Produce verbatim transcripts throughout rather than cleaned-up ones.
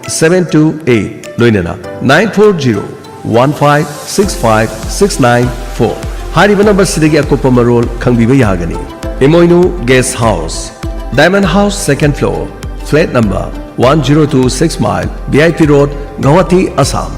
seven two eight, ꯂꯣꯏꯅꯅ nine four zero one five six five six nine four ꯍꯥꯏꯔꯤꯕ ꯅꯝꯕꯔꯁꯤꯗꯒꯤ ꯑꯀꯨꯞꯄ ꯃꯔꯣꯜ ꯈꯪꯕꯤꯕ ꯌꯥꯒꯅꯤ꯫ ꯏꯃꯣꯏꯅꯨ Guest House, Diamond House, second floor, flat number one zero two six mile, V I P Road, Guwahati, Assam.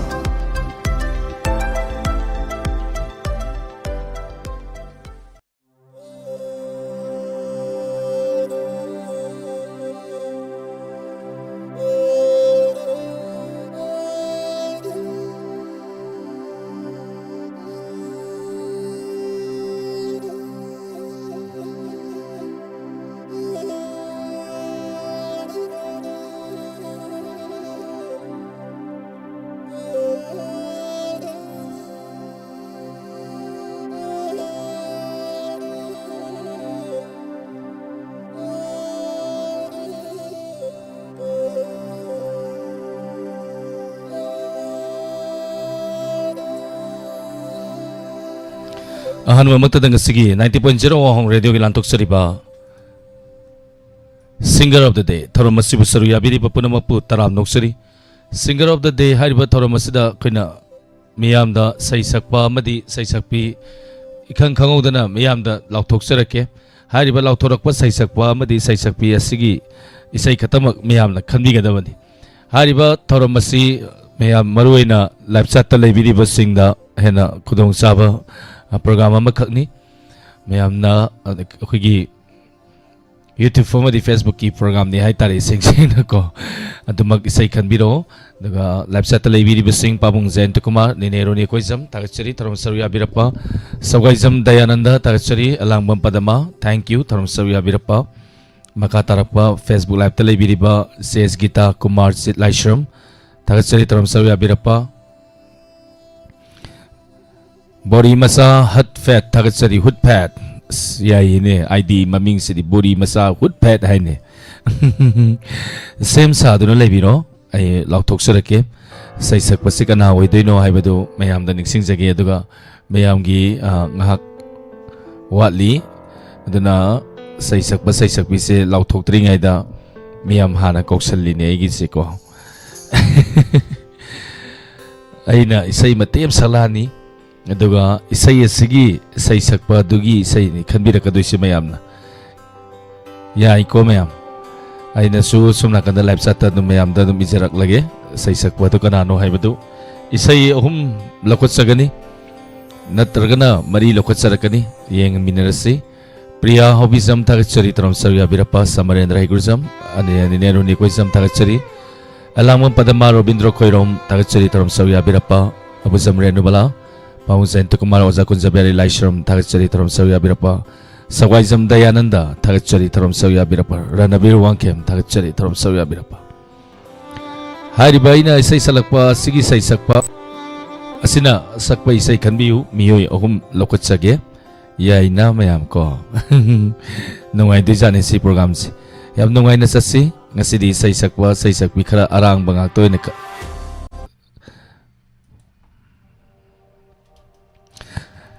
ꯑꯍꯥꯟꯕꯃꯛꯇꯗ ꯉꯁꯤꯒꯤ ninety point zero Wakhang Radioꯒꯤ ꯂꯥꯟꯊꯣꯛꯆꯔꯤꯕ Singer of the Day ꯊꯧꯔꯝ ꯑꯁꯤꯕꯨ ꯁꯔꯨꯛ ꯌꯥꯕꯤꯔꯤꯕ ꯄꯨꯝꯅꯃꯛꯄꯨ ꯇꯔꯥꯝꯅ ꯑꯣꯛꯆꯔꯤ꯫ Singer of the Day ꯍꯥꯏꯔꯤꯕ ꯊꯧꯔꯝ ꯑꯁꯤꯗ ꯑꯩꯈꯣꯏꯅ ꯃꯤꯌꯥꯝꯗ ꯁꯩ ꯁꯛꯄ ꯑꯃꯗꯤ ꯁꯩꯁꯛꯄꯤ ꯏꯈꯪ ꯈꯪꯍꯧꯗꯅ ꯃꯤꯌꯥꯝꯗ ꯂꯥꯎꯊꯣꯛꯆꯔꯛꯀꯦ꯫ ꯍꯥꯏꯔꯤꯕ ꯂꯥꯎꯊꯣꯔꯛꯄ ꯁꯩꯁꯛꯄ ꯑꯃꯗꯤ ꯁꯩꯁꯛꯄꯤ ꯑꯁꯤꯒꯤ ꯏꯁꯩ ꯈꯛꯇꯃꯛ ꯃꯤꯌꯥꯝꯅ ꯈꯟꯕꯤꯒꯗꯕꯅꯤ꯫ ꯍꯥꯏꯔꯤꯕ ꯊꯧꯔꯝ ꯑꯁꯤ ꯃꯌꯥꯝ, ꯃꯔꯨꯑꯣꯏꯅ live chatꯇ ꯂꯩꯕꯤꯔꯤꯕꯁꯤꯡꯗ ꯍꯦꯟꯅ ꯈꯨꯗꯣꯡꯆꯥꯕ, ꯑ, program ꯑꯃꯈꯛꯅꯤ꯫ ꯃꯌꯥꯝꯅ, ꯑ, ꯑꯩꯈꯣꯏꯒꯤ YouTube ꯑꯃꯗꯤ Facebookꯀꯤ programꯅꯤ ꯍꯥꯏꯇꯥꯔꯦ, ꯏꯁꯦꯡ ꯁꯦꯡꯅꯀꯣ꯫ ꯑꯗꯨꯃꯛ ꯏꯁꯩ ꯈꯟꯕꯤꯔꯛꯑꯣ꯫ ꯑꯗꯨꯒ live chatꯇ ꯂꯩꯕꯤꯔꯤꯕꯁꯤꯡ, ꯄꯥꯕꯨꯡ ꯖꯌꯟꯇ ꯀꯨꯃꯥꯔ, ꯅꯦꯅꯦ ꯔꯣꯅꯤ ꯀꯣꯏꯖꯝ, ꯊꯥꯒꯠꯆꯔꯤ꯫ ꯊꯧꯔꯝ ꯁꯔꯨꯛ ꯌꯥꯕꯤꯔꯛꯄ ꯁꯧꯒꯥꯏꯖꯝ ꯗꯌꯥꯅꯟꯗ, ꯊꯥꯒꯠꯆꯔꯤ꯫ ꯑꯂꯥꯡꯕꯝ ꯄꯗꯃ, thank you꯫ ꯊꯧꯔꯝ ꯁꯔꯨꯛ ꯌꯥꯕꯤꯔꯛꯄ꯫ ꯃꯈꯥ ꯇꯥꯔꯛꯄ Facebook liveꯇ ꯂꯩꯕꯤꯔꯤꯕ ꯁꯤ ꯑꯦꯁ ꯒꯤꯇꯥ ꯀꯨꯃꯥꯔ ꯁꯤꯠ ꯂꯥꯏꯁ꯭ꯔꯝ, ꯊꯥꯒꯠꯆꯔꯤ꯫ ꯊꯧꯔꯝ ꯁꯔꯨꯛ ꯌꯥꯕꯤꯔꯛꯄ꯫ ꯕꯣꯔꯤ ꯃꯆꯥ ꯍꯠ ꯐꯦꯠ, ꯊꯥꯒꯠꯆꯔꯤ꯫ ꯍꯨꯠ ꯐꯦꯠ꯫ ꯑꯁ, ꯌꯥꯏꯌꯦꯅꯦ, ID ꯃꯃꯤꯡꯁꯤꯗꯤ, ꯕꯣꯔꯤ ꯃꯆꯥ ꯍꯨꯠ ꯐꯦꯠ ꯍꯥꯏꯅꯦ꯫ ꯁꯦꯝ ꯁꯥꯗꯨꯅ ꯂꯩꯕꯤꯔꯣ, ꯑꯩ ꯂꯥꯎꯊꯣꯛꯆꯔꯛꯀꯦ꯫ ꯁꯩꯁꯛꯄꯁꯤ ꯀꯅꯥ ꯑꯣꯏꯗꯣꯏꯅꯣ ꯍꯥꯏꯕꯗꯨ ꯃꯌꯥꯝꯗ ꯅꯤꯡꯁꯤꯡꯖꯒꯦ, ꯑꯗꯨꯒ ꯃꯌꯥꯝꯒꯤ, ꯑ, ꯉꯥꯏꯍꯥꯛ ꯋꯥꯠꯂꯤ꯫ ꯑꯗꯨꯅ ꯁꯩꯁꯛꯄ ꯁꯩꯁꯛꯄꯤꯁꯦ ꯂꯥꯎꯊꯣꯛꯇ꯭ꯔꯤꯉꯩꯗ ꯃꯌꯥꯝ ꯍꯥꯟꯅ ꯀꯧꯁꯜꯂꯤꯅꯦ ꯑꯩꯒꯤꯁꯦꯀꯣ꯫ ꯑꯩꯅ ꯏꯁꯩ ꯃꯇꯦꯛ ꯑꯃ ꯁꯛꯂꯛꯑꯅꯤ, ꯑꯗꯨꯒ ꯏꯁꯩ ꯑꯁꯤꯒꯤ ꯏꯁꯩ ꯁꯛꯄ ꯑꯗꯨꯒꯤ ꯏꯁꯩꯅꯤ ꯈꯟꯕꯤꯔꯛꯀꯗꯣꯏꯁꯤ ꯃꯌꯥꯝꯅ꯫ ꯌꯥꯏꯀꯣ ꯃꯌꯥꯝ? ꯑꯩꯅꯁꯨ ꯁꯣꯝ ꯅꯥꯀꯟꯗ live chat-ꯇ ꯑꯗꯨꯝ ꯃꯌꯥꯝꯗ ꯑꯗꯨꯝ ꯏꯖꯔꯛꯂꯒꯦ, ꯏꯁꯩ ꯁꯛꯄ ꯑꯗꯨ ꯀꯅꯥꯅꯣ ꯍꯥꯏꯕꯗꯨ꯫ ꯏꯁꯩ ꯑꯍꯨꯝ ꯂꯧꯈꯠꯆꯒꯅꯤ, ꯅꯠꯇ꯭ꯔꯒꯅ ꯃꯔꯤ ꯂꯧꯈꯠꯆꯔꯛꯀꯅꯤ, ꯌꯦꯡꯃꯤꯟꯅꯔꯁꯤ꯫ ꯄ꯭ꯔꯤꯌꯥ ꯍꯥꯎꯕꯤꯖꯝ ꯊꯥꯒꯠꯆꯔꯤ, ꯇꯔꯥꯝ ꯁꯔꯨꯛ ꯌꯥꯕꯤꯔꯛꯄ꯫ ꯁꯃꯔꯦꯟꯗ꯭ꯔ ꯍꯩꯒ꯭ꯔꯨꯖꯝ, ꯑꯅꯤ-, ꯑꯅꯤꯅꯦ ꯔꯨꯅꯤ ꯀꯣꯏꯖꯝ ꯊꯥꯒꯠꯆꯔꯤ꯫ ꯑꯂꯥꯡꯕꯝ ꯄꯗꯃꯥ ꯔꯣꯕꯤꯟꯗ꯭ꯔ ꯈꯣꯏꯔꯣꯝ ꯊꯥꯒꯠꯆꯔꯤ, ꯇꯔꯥꯝ ꯁꯔꯨꯛ ꯌꯥꯕꯤꯔꯛꯄ꯫ ꯑꯕꯨꯖꯝ ꯔꯦꯅꯨꯕꯂꯥ, ꯄꯥꯕꯨꯡ ꯖꯌꯟꯇ ꯀꯨꯃꯥꯔ, ꯑꯣꯖꯥ ꯀꯨꯟꯖꯕꯤꯍꯥꯔꯤ ꯂꯥꯏꯁ꯭ꯔꯝ ꯊꯥꯒꯠꯆꯔꯤ, ꯇꯔꯥꯝ ꯁꯔꯨꯛ ꯌꯥꯕꯤꯔꯛꯄ꯫ ꯁꯒ꯭ꯋꯥꯏꯖꯝ ꯗꯌꯥꯅꯟꯗ ꯊꯥꯒꯠꯆꯔꯤ, ꯇꯔꯥꯝ ꯁꯔꯨꯛ ꯌꯥꯕꯤꯔꯛꯄ꯫ ꯔꯅꯕꯤꯔ ꯋꯥꯡꯈꯦꯝ ꯊꯥꯒꯠꯆꯔꯤ, ꯇꯔꯥꯝ ꯁꯔꯨꯛ ꯌꯥꯕꯤꯔꯛꯄ꯫ ꯍꯥꯏꯔꯤꯕ ꯑꯩꯅ ꯏꯁꯩ ꯁꯛꯂꯛꯄ ꯑꯁꯤꯒꯤ ꯏꯁꯩ ꯁꯛꯄ ꯑꯁꯤꯅ ꯁꯛꯄ ꯏꯁꯩ ꯈꯟꯕꯤꯌꯨ, ꯃꯤꯑꯣꯏ ꯑꯍꯨꯝ ꯂꯧꯈꯠꯆꯒꯦ꯫ ꯌꯥꯏꯅ ꯃꯌꯥꯝ ꯀꯣ? ꯅꯨꯡꯉꯥꯏꯗꯣꯏꯖꯥꯠꯅꯤ ꯁꯤ program-ꯁꯦ꯫ ꯌꯥꯝ ꯅꯨꯡꯉꯥꯏꯅ ꯆꯠꯁꯤ꯫ ꯉꯁꯤꯗꯤ ꯏꯁꯩ ꯁꯛꯄ, ꯏꯁꯩ ꯁꯛꯄꯤ ꯈꯔ ꯑꯔꯥꯡꯕ ꯉꯥꯛꯇ ꯑꯣꯏꯅ ꯀ-,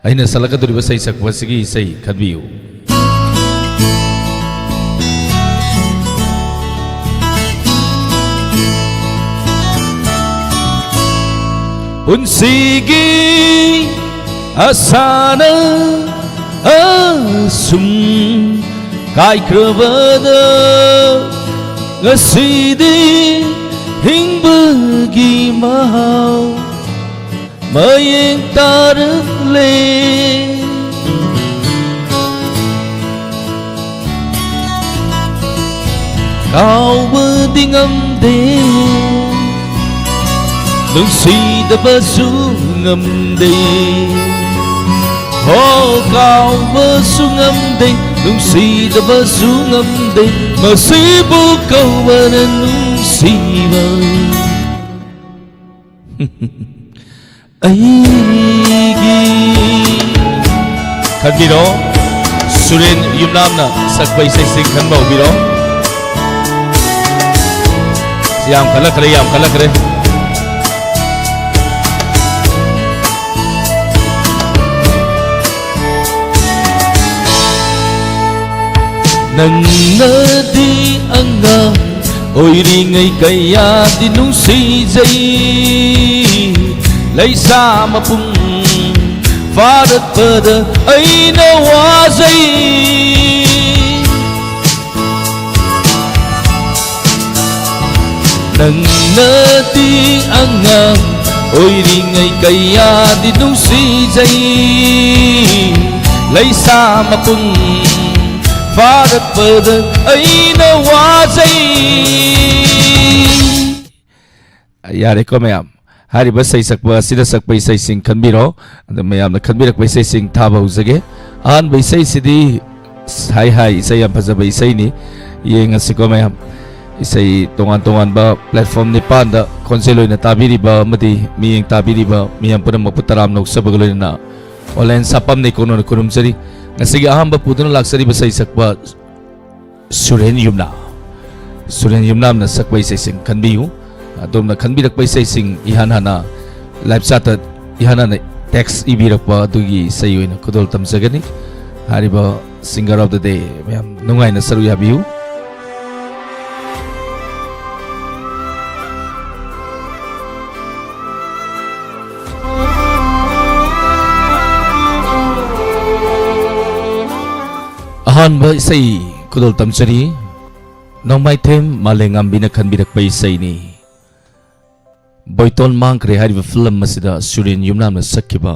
ꯑꯩꯅ ꯁꯛꯂꯛꯀꯗꯧꯔꯤꯕ ꯏꯁꯩ ꯁꯛꯄ ꯑꯁꯤꯒꯤ ꯏꯁꯩ ꯈꯟꯕꯤꯌꯨ꯫ ꯄꯨꯟꯁꯤꯒꯤ ꯑꯁꯥꯅ ꯑꯁꯨꯝ ꯀꯥꯏꯈ꯭ꯔꯕꯗ, ꯉꯁꯤꯗꯤ ꯍꯤꯡꯕꯒꯤ ꯃꯍꯥꯎ ꯃꯌꯦꯡ ꯇꯥꯔꯛꯂꯦ꯫ ꯀꯥꯎꯕꯗꯤ ꯉꯝꯗꯦ, ꯅꯨꯡꯁꯤꯗꯕꯁꯨ ꯉꯝꯗꯦ꯫ ꯍꯣ, ꯀꯥꯎꯕꯁꯨ ꯉꯝꯗꯦ, ꯅꯨꯡꯁꯤꯗꯕꯁꯨ ꯉꯝꯗꯦ, ꯃꯁꯤꯕꯨ ꯀꯧꯕꯅ ꯅꯨꯡꯁꯤꯕ꯫ ꯑꯩꯒꯤ꯫ ꯈꯟꯕꯤꯔꯣ, ꯁꯨꯔꯦꯟ ꯌꯨꯝꯅꯥꯝꯅ ꯁꯛꯄ ꯏꯁꯩꯁꯤꯡ ꯈꯟꯕ ꯍꯧꯕꯤꯔꯣ꯫ ꯌꯥꯝ ꯈꯜꯂꯛꯈ꯭ꯔꯦ, ꯌꯥꯝ ꯈꯜꯂꯛꯈ꯭ꯔꯦ꯫ ꯅꯪꯅꯗꯤ ꯑꯉꯥꯡ ꯑꯣꯏꯔꯤꯉꯩ ꯀꯌꯥꯗꯤ ꯅꯨꯡꯁꯤꯖꯩ, ꯂꯩꯁꯥ ꯃꯄꯨꯡ ꯐꯥꯔꯛꯄꯗ ꯑꯩꯅ ꯋꯥꯖꯩ꯫ ꯅꯪꯅꯗꯤ ꯑꯉꯥꯡ ꯑꯣꯏꯔꯤꯉꯩ ꯀꯌꯥꯗꯤ ꯅꯨꯡꯁꯤꯖꯩ, ꯂꯩꯁꯥ ꯃꯄꯨꯡ ꯐꯥꯔꯛꯄꯗ ꯑꯩꯅ ꯋꯥꯖꯩ꯫ ꯌꯥꯔꯦꯀꯣ ꯃꯌꯥꯝ, ꯍꯥꯏꯔꯤꯕ ꯏꯁꯩ ꯁꯛꯄ ꯑꯁꯤꯗ ꯁꯛꯄ ꯏꯁꯩꯁꯤꯡ ꯈꯟꯕꯤꯔꯣ꯫ ꯑꯗ ꯃꯌꯥꯝꯅ ꯈꯟꯕꯤꯔꯛꯄ ꯏꯁꯩꯁꯤꯡ ꯊꯥꯕ ꯍꯧꯖꯒꯦ꯫ ꯑꯍꯥꯟꯕ ꯏꯁꯩꯁꯤꯗꯤ ꯍꯥꯏ ꯍꯥꯏ, ꯏꯁꯩ ꯌꯥꯝ ꯐꯖꯕ ꯏꯁꯩꯅꯤ꯫ ꯌꯦꯡꯉꯁꯤꯀꯣ ꯃꯌꯥꯝ꯫ ꯏꯁꯩ ꯇꯣꯉꯥꯟ ꯇꯣꯉꯥꯟꯕ platform ꯅꯤꯄꯥꯟꯗ ꯈꯣꯟꯖꯦꯜ ꯑꯣꯏꯅ ꯇꯥꯕꯤꯔꯤꯕ ꯑꯃꯗꯤ ꯃꯤꯠꯌꯦꯡ ꯇꯥꯕꯤꯔꯤꯕ ꯃꯤꯌꯥꯝ ꯄꯨꯝꯅꯃꯛꯄꯨ ꯇꯔꯥꯝꯅ ꯑꯣꯛꯆꯕꯒ ꯂꯣꯏꯅꯅ online ꯁꯥꯄꯝ ꯅꯤꯀꯣꯟꯅꯣꯅ ꯈꯨꯔꯨꯝꯖꯔꯤ꯫ ꯉꯁꯤꯒꯤ ꯑꯍꯥꯟꯕ ꯄꯨꯗꯨꯅ ꯂꯥꯛꯆꯔꯤꯕ ꯏꯁꯩ ꯁꯛꯄ ꯁꯨꯔꯦꯟ ꯌꯨꯝꯅꯥꯝ꯫ ꯁꯨꯔꯦꯟ ꯌꯨꯝꯅꯥꯝꯅ ꯁꯛꯄ ꯏꯁꯩꯁꯤꯡ ꯈꯟꯕꯤꯌꯨ꯫ ꯑꯗꯣꯝꯅ ꯈꯟꯕꯤꯔꯛꯄ ꯏꯁꯩꯁꯤꯡ ꯏꯍꯥꯟ ꯍꯥꯟꯅ live chat ꯇ ꯏꯍꯥꯟ ꯍꯥꯟꯅ text ꯏꯕꯤꯔꯛꯄ ꯑꯗꯨꯒꯤ ꯏꯁꯩ ꯑꯣꯏꯅ ꯈꯨꯗꯣꯜ ꯇꯝꯖꯒꯅꯤ꯫ ꯍꯥꯏꯔꯤꯕ singer of the day ꯃꯌꯥꯝ ꯅꯨꯡꯉꯥꯏꯅ ꯁꯔꯨꯛ ꯌꯥꯕꯤꯌꯨ꯫ ꯑꯍꯥꯟꯕ ꯏꯁꯩ ꯈꯨꯗꯣꯜ ꯇꯝꯖꯔꯤ꯫ ꯅꯣꯡꯃꯥꯏꯊꯦꯝ ꯃꯥꯂꯦꯉꯥꯝꯕꯤꯅ ꯈꯟꯕꯤꯔꯛꯄ ꯏꯁꯩꯅꯤ꯫ ꯕꯣꯏꯇꯣꯟ ꯃꯥꯡꯈ꯭ꯔꯦ ꯍꯥꯏꯔꯤꯕ film ꯑꯁꯤꯗ ꯁꯨꯔꯦꯟ ꯌꯨꯝꯅꯥꯝꯅ ꯁꯛꯈꯤꯕ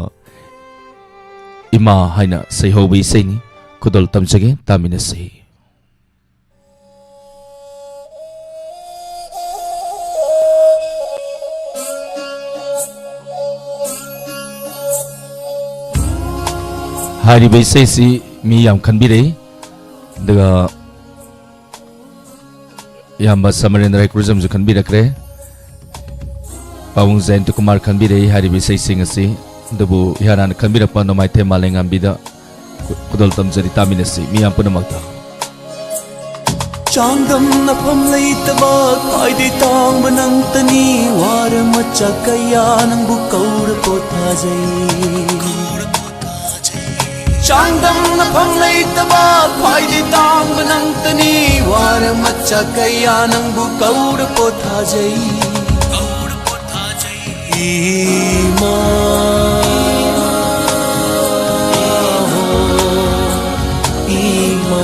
ꯏꯃꯥ ꯍꯥꯏꯅ ꯁꯩꯍꯧꯕ ꯏꯁꯩꯅꯤ꯫ ꯈꯨꯗꯣꯜ ꯇꯝꯖꯒꯦ, ꯇꯥꯃꯤꯟꯅꯁꯤ꯫ ꯍꯥꯏꯔꯤꯕ ꯏꯁꯩꯁꯤ ꯃꯤ ꯌꯥꯝ ꯈꯟꯕꯤꯔꯛꯏ꯫ ꯑꯗꯨꯒ ꯏꯌꯥꯝꯕ ꯁꯃꯔꯦꯟꯗ꯭ꯔ ꯍꯩꯀ꯭ꯔꯨꯖꯝꯁꯨ ꯈꯟꯕꯤꯔꯛꯈ꯭ꯔꯦ꯫ ꯄꯥꯕꯨꯡ ꯖꯌꯟꯇ ꯀꯨꯃꯥꯔ ꯈꯟꯕꯤꯔꯛꯏ ꯍꯥꯏꯔꯤꯕ ꯏꯁꯩꯁꯤꯡ ꯑꯁꯤ꯫ ꯑꯗꯨꯕꯨ ꯏꯍꯥꯟ ꯍꯥꯟꯅ ꯈꯟꯕꯤꯔꯛꯄ ꯅꯣꯡꯃꯥꯏꯊꯦꯝ ꯃꯥꯂꯦꯝꯉꯥꯟꯕꯤꯗ ꯈꯨ-, ꯈꯨꯗꯣꯜ ꯇꯝꯖꯔꯤ, ꯇꯥꯃꯤꯟꯅꯁꯤ ꯃꯤꯌꯥꯝ ꯄꯨꯝꯅꯃꯛꯇ꯫ ꯆꯥꯡꯗꯝꯅꯐꯝ ꯂꯩꯇꯕ ꯈ꯭ꯋꯥꯏꯗꯩ ꯇꯥꯡꯕ ꯅꯪꯇꯅꯤ, ꯋꯥꯔ ꯃꯆꯥ ꯀꯌꯥ ꯅꯪꯕꯨ ꯀꯧꯔ ꯄꯣꯊꯥꯖꯩ꯫ ꯇꯥꯡꯗꯝꯅꯐꯝ ꯂꯩꯇꯕ ꯈ꯭ꯋꯥꯏꯗꯒꯤ ꯇꯥꯡꯕ ꯅꯪꯇꯅꯤ꯫ ꯋꯥꯔ ꯃꯆꯥ ꯀꯌꯥ ꯅꯪꯕꯨ ꯀꯧꯔ ꯄꯣꯊꯥꯖꯩ꯫ ꯏꯃꯥ, ꯏꯃꯥ, ꯏꯃꯥ,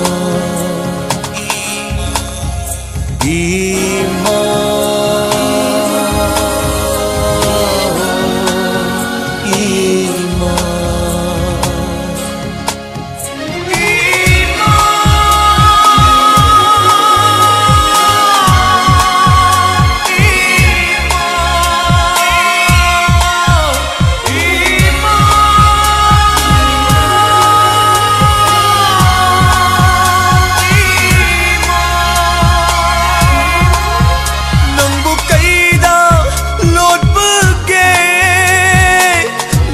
ꯏꯃꯥ꯫ ꯅꯪꯕꯨ ꯀꯩꯗ ꯂꯣꯠꯄꯒꯦ?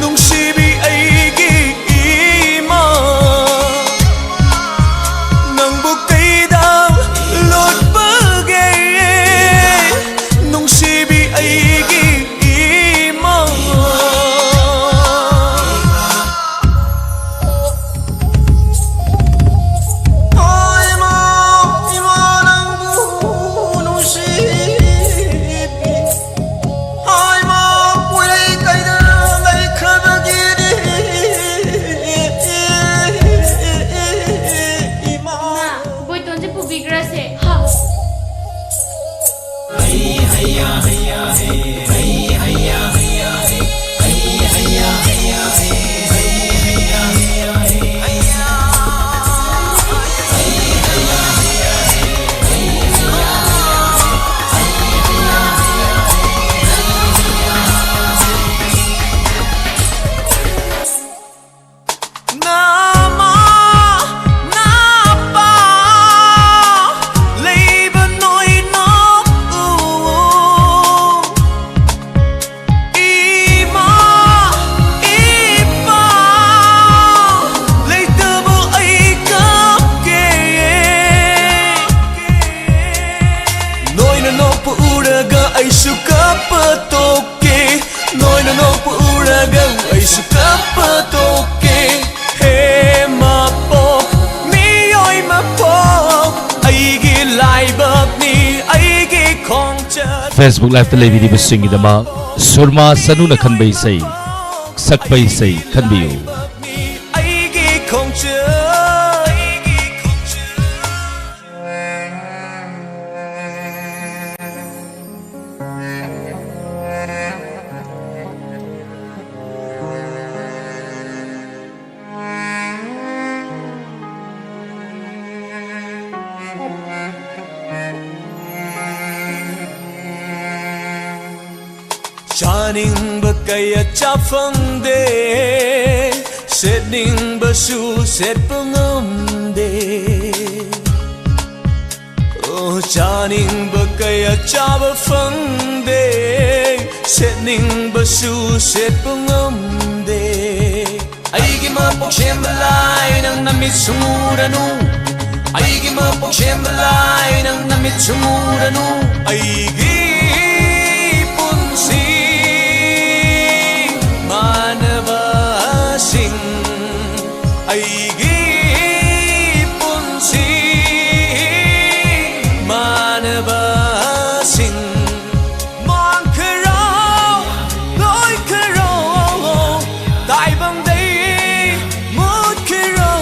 ꯅꯨꯡꯁꯤꯕꯤ ꯑꯩꯒꯤ ꯏꯃꯥ, ꯅꯪꯕꯨ ꯀꯩꯗ ꯂꯣꯠꯄꯒꯦ? ꯅꯨꯡꯁꯤꯕꯤ ꯑꯩꯒꯤ ꯏꯃꯥ꯫ ꯏꯃꯥ, ꯏꯃꯥ ꯅꯪꯕꯨ ꯅꯨꯡꯁꯤꯕꯤ꯫ ꯍꯥꯏꯃ ꯀꯨꯏꯔꯦ ꯀꯩꯗ ꯂꯩꯈ꯭ꯔꯕꯒꯦ ꯏꯃꯥ꯫ ꯏꯃꯥ, ꯕꯣꯏꯇꯣꯟꯁꯦ ꯄꯨꯕꯤꯈ꯭ꯔꯁꯦ꯫ ꯍꯥ꯫ ꯅꯃꯥ ꯅꯄꯥ ꯂꯩꯕ ꯅꯣꯏꯅ ꯎ꯫ ꯏꯃꯥ ꯏꯄꯥ ꯂꯩꯇꯕ ꯑꯩ ꯀꯞꯀꯦ꯫ ꯅꯣꯏꯅ ꯅꯣꯛꯄ ꯎꯔꯒ ꯑꯩꯁꯨ ꯀꯞꯄ ꯇꯣꯛꯀꯦ꯫ ꯅꯣꯏꯅ ꯅꯣꯛꯄ ꯎꯔꯒ ꯑꯩꯁꯨ ꯀꯞꯄ ꯇꯣꯛꯀꯦ꯫ ꯍꯦ꯫ Facebook Live ꯇ ꯂꯩꯕꯤꯔꯤꯕꯁꯤꯡꯒꯤꯗꯃꯛ ꯁꯨꯔꯃꯥ ꯁꯅꯨꯅ ꯈꯟꯕ ꯏꯁꯩ, ꯁꯛꯄ ꯏꯁꯩ ꯈꯟꯕꯤꯌꯨ꯫ ꯑꯩꯒꯤ ꯈꯣꯡꯆꯠ꯫ ꯆꯥꯅꯤꯡꯕ ꯀꯌꯥ ꯆꯥ ꯐꯪꯗꯦ, ꯁꯦꯠꯅꯤꯡꯕꯁꯨ ꯁꯦꯠꯄ ꯉꯝꯗꯦ꯫ ꯑꯣ, ꯆꯥꯅꯤꯡꯕ ꯀꯌꯥ ꯆꯥꯕ ꯐꯪꯗꯦ, ꯁꯦꯠꯅꯤꯡꯕꯁꯨ ꯁꯦꯠꯄ ꯉꯝꯗꯦ꯫ ꯑꯩꯒꯤ ꯃꯄꯣꯛ ꯁꯦꯝꯕ ꯂꯥꯏ, ꯅꯪ ꯅꯃꯤꯠ ꯁꯨꯡꯎꯔꯅꯨ꯫ ꯑꯩꯒꯤ ꯃꯄꯣꯛ ꯁꯦꯝꯕ ꯂꯥꯏ, ꯅꯪ ꯅꯃꯤꯠ ꯁꯨꯡꯎꯔꯅꯨ꯫ ꯑꯩꯒꯤ ꯄꯨꯟꯁꯤ ꯃꯥꯟꯅꯕꯁꯤꯡ, ꯑꯩꯒꯤ ꯄꯨꯟꯁꯤ ꯃꯥꯟꯅꯕꯁꯤꯡ꯫ ꯃꯥꯡꯈ꯭ꯔꯣ, ꯂꯣꯏꯈ꯭ꯔꯣ, ꯇꯥꯏꯕꯪꯗꯩ ꯃꯨꯠꯈ꯭ꯔꯣ꯫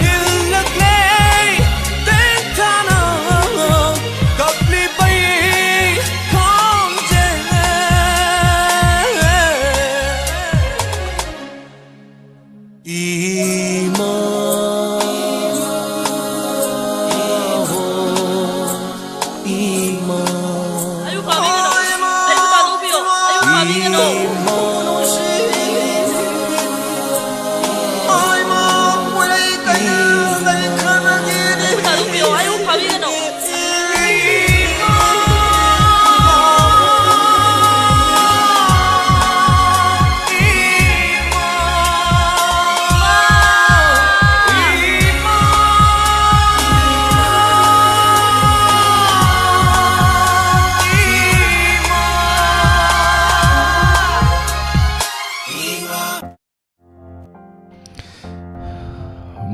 ꯅꯤꯜꯂꯛꯂꯦ ꯇꯦꯡꯊꯥꯅ ꯀꯞꯂꯤꯕꯩ ꯈꯣꯟꯖꯦꯜ꯫ ꯏꯃꯥ, ꯏꯃꯥ꯫ ꯑꯌꯨꯛ ꯄꯥꯕꯤꯒꯅꯣ꯫ ꯑꯌꯨꯛ ꯄꯥꯕꯤꯒꯅꯣ꯫ ꯑꯌꯨꯛ ꯄꯥꯕꯤꯒꯅꯣ꯫ ꯏꯃꯥ꯫ ꯑꯌꯨꯛ ꯄꯥꯕꯤꯒꯅꯣ꯫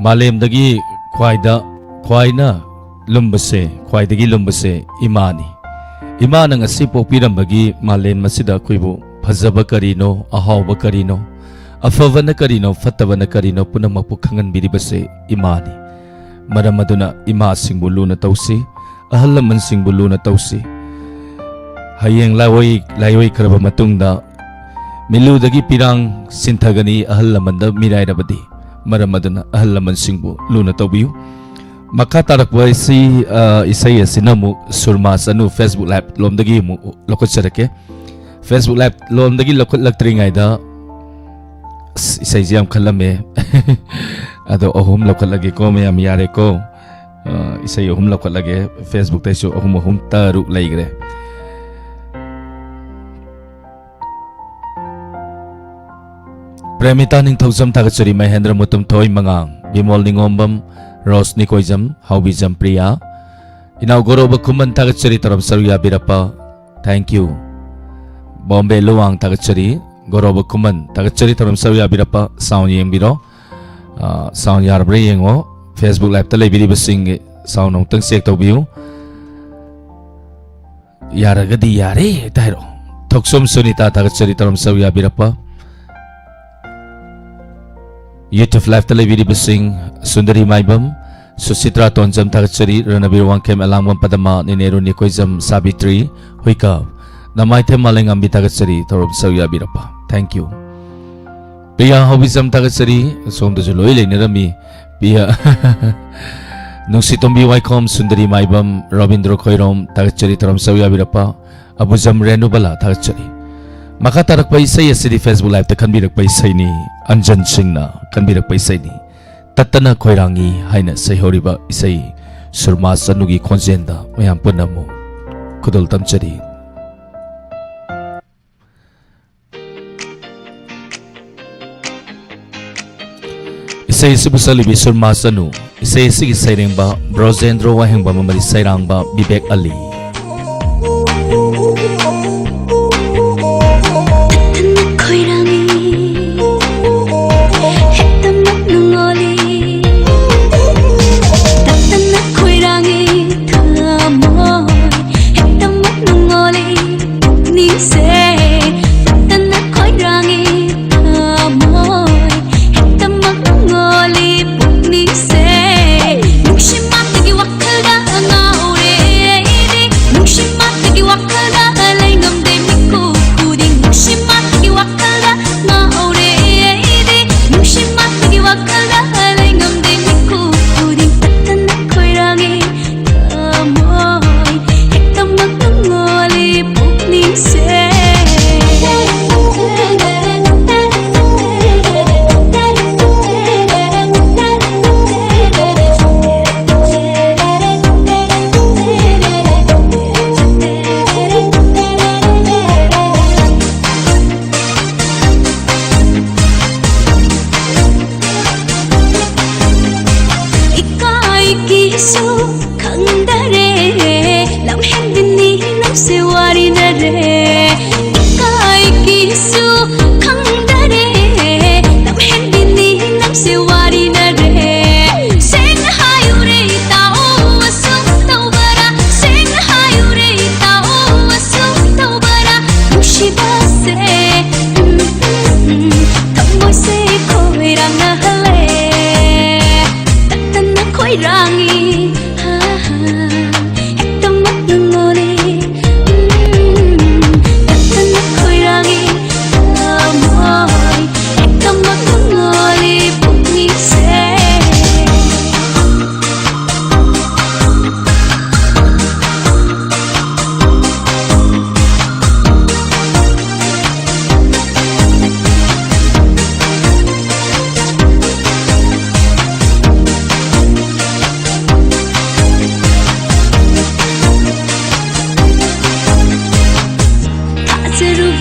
ꯃꯥꯂꯦꯝꯗꯒꯤ ꯈ꯭ꯋꯥꯏꯗ, ꯈ꯭ꯋꯥꯏꯅ ꯂꯨꯝꯕꯁꯦ, ꯈ꯭ꯋꯥꯏꯗꯒꯤ ꯂꯨꯝꯕꯁꯦ ꯏꯃꯥꯅꯤ꯫ ꯏꯃꯥꯅ ꯉꯁꯤ ꯄꯣꯛꯄꯤꯔꯝꯕꯒꯤ ꯃꯥꯂꯦꯝ ꯑꯁꯤꯗ ꯑꯩꯈꯣꯏꯕꯨ ꯐꯖꯕ ꯀꯔꯤꯅꯣ, ꯑꯍꯥꯎꯕ ꯀꯔꯤꯅꯣ, ꯑꯐꯕꯅ ꯀꯔꯤꯅꯣ, ꯐꯠꯇꯕꯅ ꯀꯔꯤꯅꯣ ꯄꯨꯝꯅꯃꯛꯄꯨ ꯈꯪꯍꯟꯕꯤꯔꯤꯕꯁꯦ ꯏꯃꯥꯅꯤ꯫ ꯃꯔꯝ ꯑꯗꯨꯅ ꯏꯃꯥꯁꯤꯡꯕꯨ ꯂꯨꯅ ꯇꯧꯁꯤ, ꯑꯍꯜ ꯂꯃꯟꯁꯤꯡꯕꯨ ꯂꯨꯅ ꯇꯧꯁꯤ꯫ ꯍꯌꯦꯡ ꯂꯥꯏꯑꯣꯏ-, ꯂꯥꯏꯑꯣꯏꯈ꯭ꯔꯕ ꯃꯇꯨꯡꯗ ꯃꯤꯠꯂꯨꯗꯒꯤ ꯄꯤꯔꯥꯡ ꯁꯤꯟꯊꯒꯅꯤ ꯑꯍꯜ ꯂꯃꯟꯗ ꯃꯤꯔꯥꯏꯔꯕꯗꯤ꯫ ꯃꯔꯝ ꯑꯗꯨꯅ ꯑꯍꯜ ꯂꯃꯟꯁꯤꯡꯕꯨ ꯂꯨꯅ ꯇꯧꯕꯤꯌꯨ꯫ ꯃꯈꯥ ꯇꯥꯔꯛꯄ ꯑꯁꯤ, ꯑ, ꯏꯁꯩ ꯑꯁꯤꯅ ꯑꯃꯨꯛ ꯁꯨꯔꯃꯥ ꯆꯅꯨ Facebook Live ꯂꯣꯝꯗꯒꯤ ꯑꯃꯨꯛ ꯂꯧꯈꯠꯆꯔꯛꯀꯦ꯫ Facebook Live ꯂꯣꯝꯗꯒꯤ ꯂꯧꯈꯠꯂꯛꯇ꯭ꯔꯤꯉꯩꯗ, ꯑꯁ, ꯏꯁꯩꯁꯦ ꯌꯥꯝ ꯈꯜꯂꯝꯃꯦ꯫ ꯑꯗꯣ ꯑꯍꯨꯝ ꯂꯧꯈꯠꯂꯒꯦꯀꯣ ꯃꯌꯥꯝ, ꯌꯥꯔꯦꯀꯣ꯫ ꯑ, ꯏꯁꯩ ꯑꯍꯨꯝ ꯂꯧꯈꯠꯂꯒꯦ꯫ Facebookꯇꯩꯁꯨ ꯑꯍꯨꯝ, ꯑꯍꯨꯝ, ꯇꯔꯨꯛ ꯂꯩꯈ꯭ꯔꯦ꯫ ꯄ꯭ꯔꯦꯃꯤꯇꯥ ꯅꯤꯡꯊꯧꯖꯝ ꯊꯥꯒꯠꯆꯔꯤ, ꯃꯍꯦꯟꯗ꯭ꯔ ꯃꯨꯇꯨꯝꯊꯣꯏ ꯃꯉꯥꯡ, ꯕꯤꯃꯣꯜ ꯅꯤꯉꯣꯝꯕꯝ, ꯔꯣꯁꯅꯤ ꯀꯣꯏꯖꯝ, ꯍꯥꯎꯕꯤꯖꯝ ꯄ꯭ꯔꯤꯌꯥ, ꯏꯅꯥꯎ ꯒꯣꯔꯣꯕ ꯈꯨꯃꯟ ꯊꯥꯒꯠꯆꯔꯤ, ꯇꯧꯔꯝ ꯁꯔꯨꯛ ꯌꯥꯕꯤꯔꯛꯄ꯫ Thank you꯫ ꯕꯣꯝꯕꯦ ꯂꯨꯋꯥꯡ ꯊꯥꯒꯠꯆꯔꯤ, ꯒꯣꯔꯣꯕ ꯈꯨꯃꯟ ꯊꯥꯒꯠꯆꯔꯤ, ꯊꯧꯔꯝ ꯁꯔꯨꯛ ꯌꯥꯕꯤꯔꯛꯄ꯫ Sound ꯌꯦꯡꯕꯤꯔꯣ꯫ ꯑ, sound ꯌꯥꯔꯕ꯭ꯔꯥ ꯌꯦꯡꯉꯣ꯫ Facebook Liveꯇ ꯂꯩꯕꯤꯔꯤꯕꯁꯤꯡꯒꯤ sound ꯑꯃꯨꯛꯇꯪ check ꯇꯧꯕꯤꯌꯨ꯫ ꯌꯥꯔꯒꯗꯤ ꯌꯥꯔꯦ ꯍꯦꯛꯇ ꯍꯥꯏꯔꯛꯑꯣ꯫ ꯊꯣꯛꯆꯣꯝ ꯁꯨꯅꯤꯇꯥ ꯊꯥꯒꯠꯆꯔꯤ, ꯊꯧꯔꯝ ꯁꯔꯨꯛ ꯌꯥꯕꯤꯔꯛꯄ꯫ YouTube Liveꯇ ꯂꯩꯕꯤꯔꯤꯕꯁꯤꯡ, ꯁꯨꯟꯗꯔꯤ ꯃꯥꯏꯕꯝ, ꯁꯨꯁꯤꯇ꯭ꯔꯥ ꯇꯣꯟꯖꯝ ꯊꯥꯒꯠꯆꯔꯤ, ꯔꯅꯕꯤꯔ ꯋꯥꯡꯈꯦꯝ, ꯑꯦꯂꯥꯡꯕꯝ ꯄꯗꯃ, ꯅꯤꯅꯦꯔꯨ ꯅꯤꯀꯣꯏꯖꯝ, ꯁꯥꯕꯤꯇ꯭ꯔꯤ, ꯍꯨꯏꯀꯥꯞ, ꯅꯃꯥꯏꯊꯦꯝ ꯃꯥꯂꯦꯝꯉꯥꯝꯕꯤ ꯊꯥꯒꯠꯆꯔꯤ, ꯊꯧꯔꯝ ꯁꯔꯨꯛ ꯌꯥꯕꯤꯔꯛꯄ꯫ Thank you꯫ ꯄ꯭ꯔꯤꯌꯥ ꯍꯥꯎꯕꯤꯖꯝ ꯊꯥꯒꯠꯆꯔꯤ, ꯁꯣꯝꯗꯁꯨ ꯂꯣꯏ ꯂꯩꯅꯔꯝꯃꯤ꯫ ꯄ꯭ꯔꯤꯌꯥ, ꯅꯨꯡꯁꯤꯇꯣꯝꯕꯤ ꯋꯥꯏꯈꯣꯝ, ꯁꯨꯟꯗꯔꯤ ꯃꯥꯏꯕꯝ, ꯔꯣꯕꯤꯟꯗ꯭ꯔꯣ ꯈꯣꯏꯔꯣꯝ ꯊꯥꯒꯠꯆꯔꯤ, ꯊꯧꯔꯝ ꯁꯔꯨꯛ ꯌꯥꯕꯤꯔꯛꯄ꯫ ꯑꯕꯨꯖꯝ ꯔꯦꯅꯨꯕꯂꯥ ꯊꯥꯒꯠꯆꯔꯤ꯫ ꯃꯈꯥ ꯇꯥꯔꯛꯄ ꯏꯁꯩ ꯑꯁꯤꯗꯤ Facebook Liveꯇ ꯈꯟꯕꯤꯔꯛꯄ ꯏꯁꯩꯅꯤ꯫ ꯑꯟꯖꯟ ꯁꯤꯡꯅ ꯈꯟꯕꯤꯔꯛꯄ ꯏꯁꯩꯅꯤ꯫ ꯇꯠꯇꯅ ꯈꯣꯏꯔꯥꯡꯉꯤ ꯍꯥꯏꯅ ꯁꯩꯍꯧꯔꯤꯕ ꯏꯁꯩ ꯁꯨꯔꯃꯥ ꯆꯅꯨꯒꯤ ꯈꯣꯟꯖꯦꯜꯗ ꯃꯌꯥꯝ ꯄꯨꯟꯅ ꯑꯃꯨꯛ ꯈꯨꯗꯣꯜ ꯇꯝꯖꯔꯤ꯫ ꯏꯁꯩ ꯑꯁꯤꯕꯨ ꯁꯛꯂꯤꯕꯤ ꯁꯨꯔꯃꯥ ꯆꯅꯨ꯫ ꯏꯁꯩ ꯑꯁꯤꯒꯤ ꯁꯩꯔꯦꯡꯕ ꯕ꯭ꯔꯣꯖꯦꯟꯗ꯭ꯔꯣ ꯋꯥꯍꯦꯡꯕꯝ ꯑꯃꯗꯤ ꯁꯩꯔꯥꯡꯕ ꯕꯤꯕꯦꯛ ꯑꯂꯤ꯫ ꯇꯠꯇꯅ ꯈꯣꯏꯔꯥꯡꯉꯤ, ꯍꯦꯛꯇꯃꯛ ꯅꯨꯡꯉꯣꯜꯂꯤ꯫ ꯇꯠꯇꯅ ꯈꯣꯏꯔꯥꯡꯉꯤ,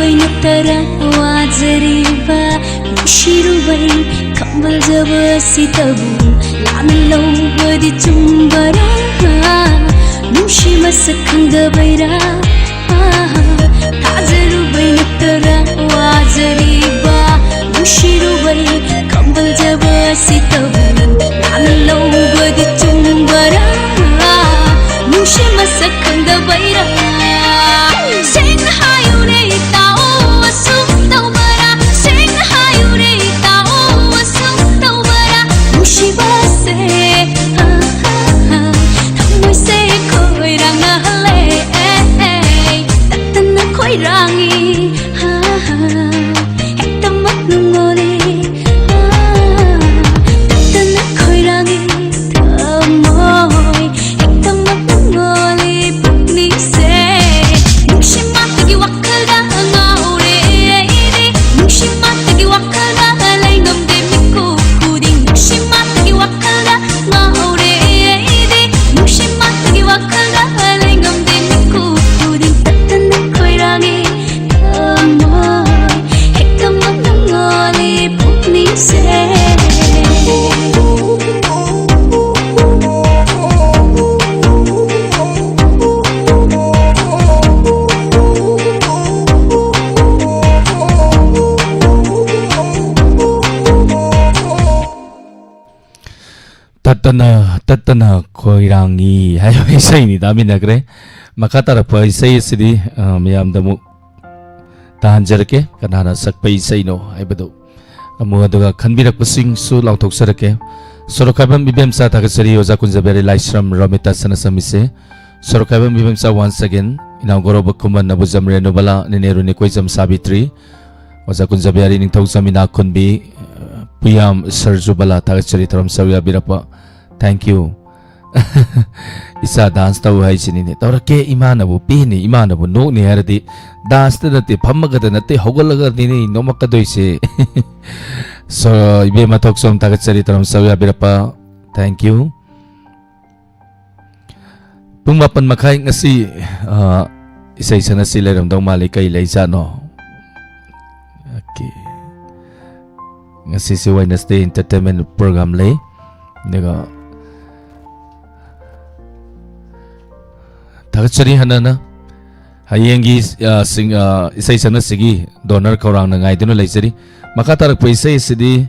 ꯑꯩꯅ ꯇꯔꯥ ꯋꯥꯖꯔꯤꯕ ꯅꯨꯡꯁꯤꯔꯨꯕꯩ ꯈꯝꯕꯜꯖꯕ ꯑꯁꯤꯗꯕꯨ ꯂꯥꯟꯅ ꯂꯧꯕꯗꯤ ꯆꯨꯝꯕꯔꯥ? ꯅꯨꯡꯁꯤ ꯃꯁꯛ ꯈꯪꯗꯕꯩꯔꯥ? ꯊꯥꯖꯔꯨꯕꯩ ꯅꯠꯇꯔꯥ ꯋꯥꯖꯔꯤꯕ ꯅꯨꯡꯁꯤꯔꯨꯕꯩ ꯈꯝꯕꯜꯖꯕ ꯑꯁꯤꯗꯕꯨ ꯂꯥꯟꯅ ꯂꯧꯕꯗꯤ ꯆꯨꯝꯕꯔꯥ? ꯅꯨꯡꯁꯤ ꯃꯁꯛ ꯈꯪꯗꯕꯩꯔꯥ? ꯁꯦꯡꯅ ꯍꯥꯏꯌꯨꯅꯦ ꯇꯥꯎ, ꯑꯁꯨꯝ ꯇꯧꯕꯔꯥ? ꯁꯦꯡꯅ ꯍꯥꯏꯌꯨꯅꯦ ꯇꯥꯎ, ꯑꯁꯨꯝ ꯇꯧꯕꯔꯥ? ꯅꯨꯡꯁꯤꯕꯁꯦ, ꯑꯥ, ꯑꯥ, ꯑꯥ, ꯊꯃꯣꯏꯁꯦ ꯈꯣꯏꯔꯥꯡꯅꯍꯜꯂꯦ, ꯇꯠꯇꯅ ꯈꯣꯏꯔꯥꯡꯉꯤ, ꯑꯥ, ꯑꯥ, ꯍꯦꯛꯇꯃꯛ ꯅꯪꯉꯣꯟꯗ, ꯑꯥ, ꯇꯠꯇꯅ ꯈꯣꯏꯔꯥꯡꯉꯤ ꯊꯃꯣꯏ, ꯍꯦꯛꯇꯃꯛ ꯅꯪꯉꯣꯟꯗ ꯄꯨꯛꯅꯤꯡꯁꯦ꯫ ꯅꯨꯡꯁꯤ ꯃꯥꯇꯒꯤ ꯋꯥꯈꯜꯗ ꯉꯥꯎꯔꯦ ꯑꯩꯗꯤ, ꯅꯨꯡꯁꯤ ꯃꯥꯇꯒꯤ ꯋꯥꯈꯜꯗ ꯂꯩꯉꯝꯗꯦ ꯃꯤꯀꯨꯞ ꯈꯨꯗꯤꯡ, ꯅꯨꯡꯁꯤ ꯃꯥꯇꯒꯤ ꯋꯥꯈꯜꯗ ꯉꯥꯎꯔꯦ ꯑꯩꯗꯤ, ꯅꯨꯡꯁꯤ ꯃꯥꯇꯒꯤ ꯋꯥꯈꯜꯗ ꯂꯩꯉꯝꯗꯦ ꯃꯤꯀꯨꯞ ꯈꯨꯗꯤꯡ, ꯇꯠꯇꯅ ꯈꯣꯏꯔꯥꯡꯉꯤ ꯊꯃꯣꯏ, ꯍꯦꯛꯇꯃꯛ ꯅꯪꯉꯣꯟꯗ ꯄꯨꯛꯅꯤꯡꯁꯦ꯫ ꯇꯠꯇꯅ ꯇꯠꯇꯅ ꯈꯣꯏꯔꯥꯡꯉꯤ ꯍꯥꯏꯕ ꯏꯁꯩꯅꯤ ꯇꯥꯃꯤꯟꯅꯈ꯭ꯔꯦ꯫ ꯃꯈꯥ ꯇꯥꯔꯛꯄ ꯏꯁꯩ ꯑꯁꯤꯗꯤ, ꯑ, ꯃꯌꯥꯝꯗ ꯑꯃꯨꯛ ꯇꯥꯍꯟꯖꯔꯛꯀꯦ, ꯀꯅꯥꯅ ꯁꯛꯄ ꯏꯁꯩꯅꯣ ꯍꯥꯏꯕꯗꯨ꯫ ꯑꯃꯨꯛ ꯑꯗꯨꯒ ꯈꯟꯕꯤꯔꯛꯄꯁꯤꯡꯁꯨ ꯂꯥꯎꯊꯣꯛꯆꯔꯛꯀꯦ꯫ ꯁꯣꯔꯣꯛꯈꯥꯏꯕꯝ ꯏꯕꯦꯝꯆꯥ ꯊꯥꯒꯠꯆꯔꯤ, ꯑꯣꯖꯥ ꯀꯨꯟꯖꯕꯤꯍꯥꯔꯤ ꯂꯥꯏꯁ꯭ꯔꯝ ꯔꯣꯃꯤꯇꯥ ꯁꯅꯥꯁꯃꯤꯁꯦ꯫ ꯁꯣꯔꯣꯛꯈꯥꯏꯕꯝ ꯏꯕꯦꯝꯆꯥ once again, ꯏꯅꯥꯎ ꯒꯧꯔꯕ ꯈꯨꯃꯟ, ꯑꯕꯨ ꯖꯝꯔꯦ ꯅꯨꯕꯂꯥ, ꯅꯦꯅꯦ ꯔꯨꯅꯤꯀꯣꯏꯖꯝ ꯁꯥꯕꯤꯇ꯭ꯔꯤ, ꯑꯣꯖꯥ ꯀꯨꯟꯖꯕꯤꯍꯥꯔꯤ ꯅꯤꯡꯊꯧꯖꯝ ꯏꯅꯥꯛꯈꯨꯟꯕꯤ, ꯄꯨꯌꯥꯝ ꯁꯔꯖꯨꯕꯂꯥ ꯊꯥꯒꯠꯆꯔꯤ ꯊꯧꯔꯝ ꯁꯔꯨꯛ ꯌꯥꯕꯤꯔꯛꯄ꯫ Thank you꯫ ꯏꯆꯥ dance ꯇꯧ ꯍꯥꯏꯁꯤꯅꯤꯅꯦ꯫ ꯇꯧꯔꯛꯀꯦ, ꯏꯃꯥꯅꯕꯨ ꯄꯦꯅꯤ, ꯏꯃꯥꯅꯕꯨ ꯅꯣꯛꯅꯤ ꯍꯥꯏꯔꯗꯤ danceꯇ ꯅꯠꯇꯦ, ꯐꯝꯃꯒꯗ ꯅꯠꯇꯦ, ꯍꯧꯒꯠꯂꯒꯗꯤꯅꯦ ꯅꯣꯛꯃꯛꯀꯗꯣꯏꯁꯦ꯫ So, ꯏꯕꯦꯝꯃ ꯊꯣꯛꯆꯣꯝ ꯊꯥꯒꯠꯆꯔꯤ ꯊꯧꯔꯝ ꯁꯔꯨꯛ ꯌꯥꯕꯤꯔꯛꯄ꯫ Thank you꯫ ꯄꯨꯡ ꯃꯥꯄꯟ ꯃꯈꯥꯏ ꯉꯁꯤ, ꯑ, ꯏꯁꯩ ꯁꯛꯅꯁꯤ ꯂꯩꯔꯝꯗꯧ ꯃꯥꯜꯂꯤ꯫ ꯀꯩ ꯂꯩꯖꯥꯠꯅꯣ? ꯉꯁꯤꯁꯦ Wednesday entertainment program ꯂꯩ꯫ ꯑꯗꯨꯒ ꯊꯥꯒꯠꯆꯔꯤ ꯍꯟꯅ ꯍꯟꯅ꯫ ꯍꯌꯦꯡꯒꯤ, ꯑ, ꯁꯤꯡ-, ꯑ, ꯏꯁꯩ ꯁꯛꯅꯁꯤꯒꯤ ꯗꯣꯅꯔ ꯈꯧꯔꯥꯡꯅ ꯉꯥꯏꯗꯨꯅ ꯂꯩꯖꯔꯤ꯫ ꯃꯈꯥ ꯇꯥꯔꯛꯄ ꯏꯁꯩ ꯑꯁꯤꯗꯤ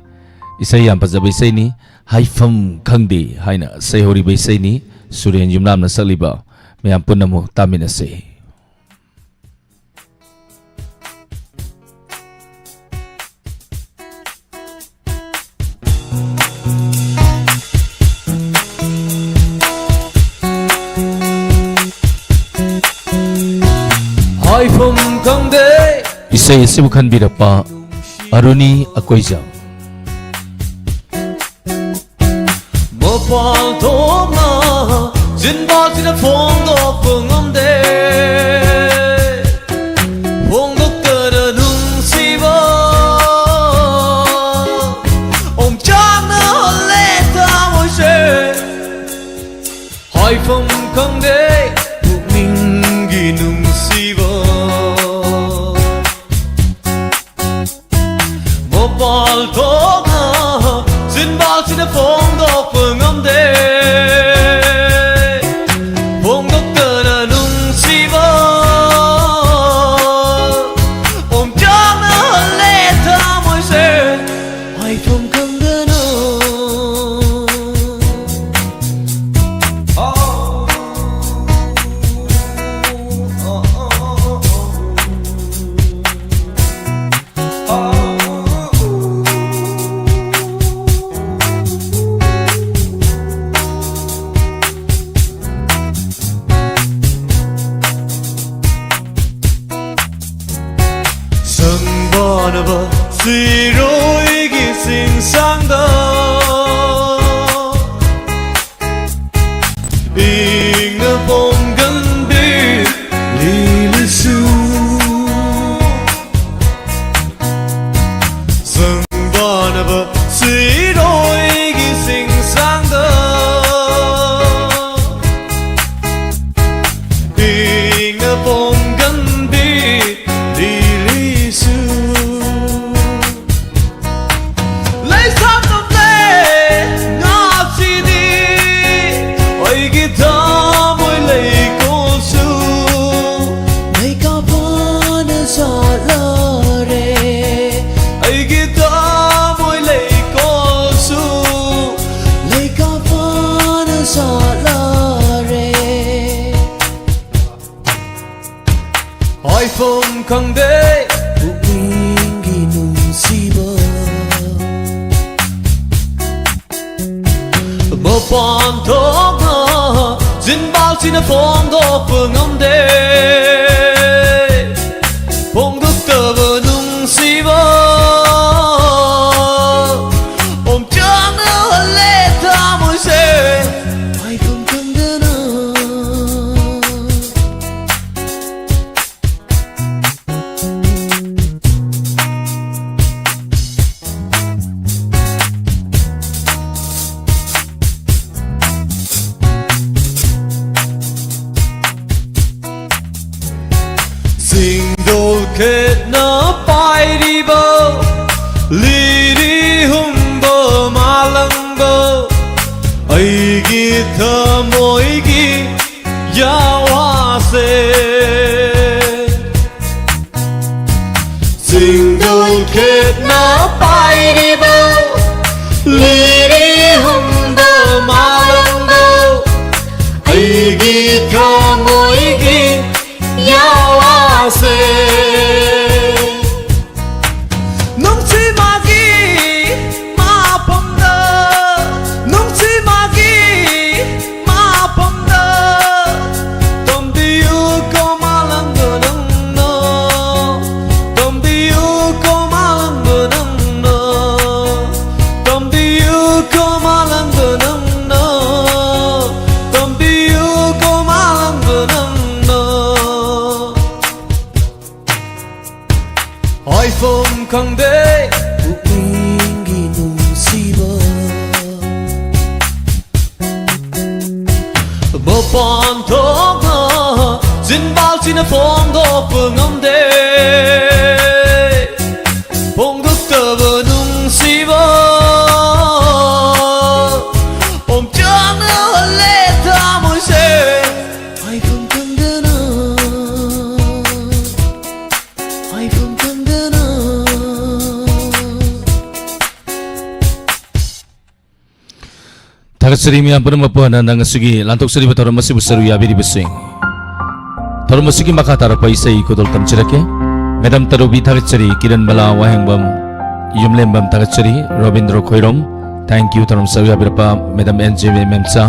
ꯏꯁꯩ ꯌꯥꯝ ꯐꯖꯕ ꯏꯁꯩꯅꯤ, ꯍꯥꯏꯐꯝ ꯈꯪꯗꯦ ꯍꯥꯏꯅ ꯁꯩꯍꯧꯔꯤꯕ ꯏꯁꯩꯅꯤ꯫ ꯁꯨꯔꯦꯟ ꯌꯨꯝꯅꯥꯝꯅ ꯁꯛꯂꯤꯕ, ꯃꯌꯥꯝ ꯄꯨꯟꯅ ꯑꯃꯨꯛ ꯇꯥꯃꯤꯟꯅꯁꯤ꯫ ꯍꯥꯏꯐꯝ ꯈꯪꯗꯦ꯫ ꯏꯁꯩ ꯑꯁꯤꯕꯨ ꯈꯟꯕꯤꯔꯛꯄ ꯑꯔꯨꯅꯤ ꯑꯀꯣꯏꯖꯝ꯫ ꯃꯄꯥꯟ ꯊꯣꯛꯅ ꯆꯤꯟꯕꯥꯜꯁꯤꯅ ꯐꯣꯡꯗꯣꯛꯄ ꯉꯝꯗꯦ꯫ ꯐꯣꯡꯗꯣꯛꯇꯅ ꯅꯨꯡꯁꯤꯕ ꯑꯣꯝꯆꯥꯛꯅꯍꯜꯂꯦ ꯊꯃꯣꯏꯁꯦ꯫ ꯍꯥꯏꯐꯝ ꯈꯪꯗꯦ ꯄꯨꯛꯅꯤꯡꯒꯤ ꯅꯨꯡꯁꯤꯕ꯫ ꯃꯄꯥꯜ ꯊꯣꯛꯅ ꯆꯤꯟꯕꯥꯜꯁꯤꯅ ꯐꯣꯡꯗꯣꯛꯄ ꯉꯝꯗꯦ꯫ ꯐꯣꯡꯗꯣꯛꯇꯅ ꯅꯨꯡꯁꯤꯕ ꯑꯣꯝꯆꯥꯛꯅꯍꯜꯂꯦ ꯊꯃꯣꯏꯁꯦ꯫ ꯍꯥꯏꯐꯝ ꯈꯪꯗꯅ꯫ ꯁꯪꯕꯥꯅꯕ ꯁꯤꯔꯣꯏꯒꯤ ꯆꯤꯡꯁꯥꯡꯗ ꯏꯪꯅ ꯄꯣꯝꯒꯟꯕꯤ ꯂꯤꯂꯤꯁꯨ꯫ ꯁꯪꯕꯥꯅꯕ ꯁꯤꯔꯣꯏꯒꯤ ꯆꯤꯡꯁꯥꯡꯗ ꯏꯪꯅ ꯄꯣꯝꯒꯟꯕꯤ ꯂꯤꯂꯤꯁꯨ꯫ ꯍꯥꯏꯐꯝ ꯈꯪꯗꯦ ꯄꯨꯛꯅꯤꯡꯒꯤ ꯅꯨꯡꯁꯤꯕ꯫ ꯃꯄꯥꯟ ꯊꯣꯛꯅ ꯆꯤꯟꯕꯥꯜꯁꯤꯅ ꯐꯣꯡꯗꯣꯛꯄ ꯉꯝꯗꯦ꯫ ꯐꯣꯡꯗꯣꯛꯇꯕ ꯅꯨꯡꯁꯤꯕ ꯑꯣꯝꯆꯥꯛꯅꯍꯜꯂꯦ ꯊꯃꯣꯏꯁꯦ꯫ ꯍꯥꯏꯐꯝ ꯈꯪꯗꯅ꯫ ꯆꯤꯡꯗꯣꯜ ꯈꯦꯠꯅ ꯄꯥꯏꯔꯤꯕ ꯂꯤꯔꯤ ꯍꯨꯝꯕ ꯃꯥꯂꯪꯕ ꯑꯩꯒꯤ ꯊꯃꯣꯏꯒꯤ ꯌꯥꯋꯥꯁꯦ꯫ ꯆꯤꯡꯗꯣꯜ ꯈꯦꯠꯅ ꯄꯥꯏꯔꯤꯕ ꯂꯤꯔꯤ ꯍꯨꯝꯕ ꯃꯥꯂꯪꯕ ꯑꯩꯒꯤ ꯊꯃꯣꯏꯒꯤ ꯌꯥꯋꯥꯁꯦ꯫ ꯅꯨꯡꯁꯤ ꯃꯥꯒꯤ ꯃꯐꯝꯗ, ꯅꯨꯡꯁꯤ ꯃꯥꯒꯤ ꯃꯐꯝꯗ ꯇꯝꯕꯤꯌꯨ ꯀꯣ ꯃꯥꯂꯪꯕ ꯅꯪꯅ, ꯇꯝꯕꯤꯌꯨ ꯀꯣ ꯃꯥꯂꯪꯕ ꯅꯪꯅ, ꯇꯝꯕꯤꯌꯨ ꯀꯣ ꯃꯥꯂꯪꯕ ꯅꯪꯅ, ꯇꯝꯕꯤꯌꯨ ꯀꯣ ꯃꯥꯂꯪꯕ ꯅꯪꯅ꯫ ꯍꯥꯏꯐꯝ ꯈꯪꯗꯦ ꯄꯨꯛꯅꯤꯡꯒꯤ ꯅꯨꯡꯁꯤꯕ꯫ ꯃꯄꯥꯟ ꯊꯣꯛꯅ ꯆꯤꯟꯕꯥꯜꯁꯤꯅ ꯐꯣꯡꯗꯣꯛꯄ ꯉꯝꯗꯦ꯫ ꯐꯣꯡꯗꯣꯛꯇꯕ ꯅꯨꯡꯁꯤꯕ ꯑꯣꯝꯆꯥꯛꯅꯍꯜꯂꯦ ꯊꯃꯣꯏꯁꯦ꯫ ꯍꯥꯏꯐꯝ ꯈꯪꯗꯅ, ꯍꯥꯏꯐꯝ ꯈꯪꯗꯅ꯫ ꯊꯥꯒꯠꯆꯔꯤ ꯃꯤꯌꯥꯝ ꯄꯨꯝꯅꯃꯛꯄꯨ ꯍꯟꯅ ꯍꯟꯅ ꯉꯁꯤꯒꯤ ꯂꯥꯟꯊꯣꯛꯆꯔꯤꯕ ꯊꯧꯔꯝ ꯑꯁꯤꯕꯨ ꯁꯔꯨꯛ ꯌꯥꯕꯤꯔꯤꯕꯁꯤꯡ꯫ ꯊꯧꯔꯝ ꯑꯁꯤꯒꯤ ꯃꯈꯥ ꯇꯥꯔꯛꯄ ꯏꯁꯩ ꯈꯨꯗꯣꯜ ꯇꯝꯖꯔꯛꯀꯦ꯫ ꯃꯦꯗꯥꯝ ꯇꯔꯨꯕꯤ ꯊꯥꯒꯠꯆꯔꯤ, ꯀꯤꯔꯟ ꯕꯂꯥ ꯋꯥꯍꯦꯡꯕꯝ, ꯌꯨꯝꯂꯦꯝꯕꯝ ꯊꯥꯒꯠꯆꯔꯤ, ꯔꯣꯕꯤꯟꯗ꯭ꯔ ꯈꯣꯏꯔꯣꯝ, thank you, ꯊꯧꯔꯝ ꯁꯔꯨꯛ ꯌꯥꯕꯤꯔꯛꯄ madam N J Memcha,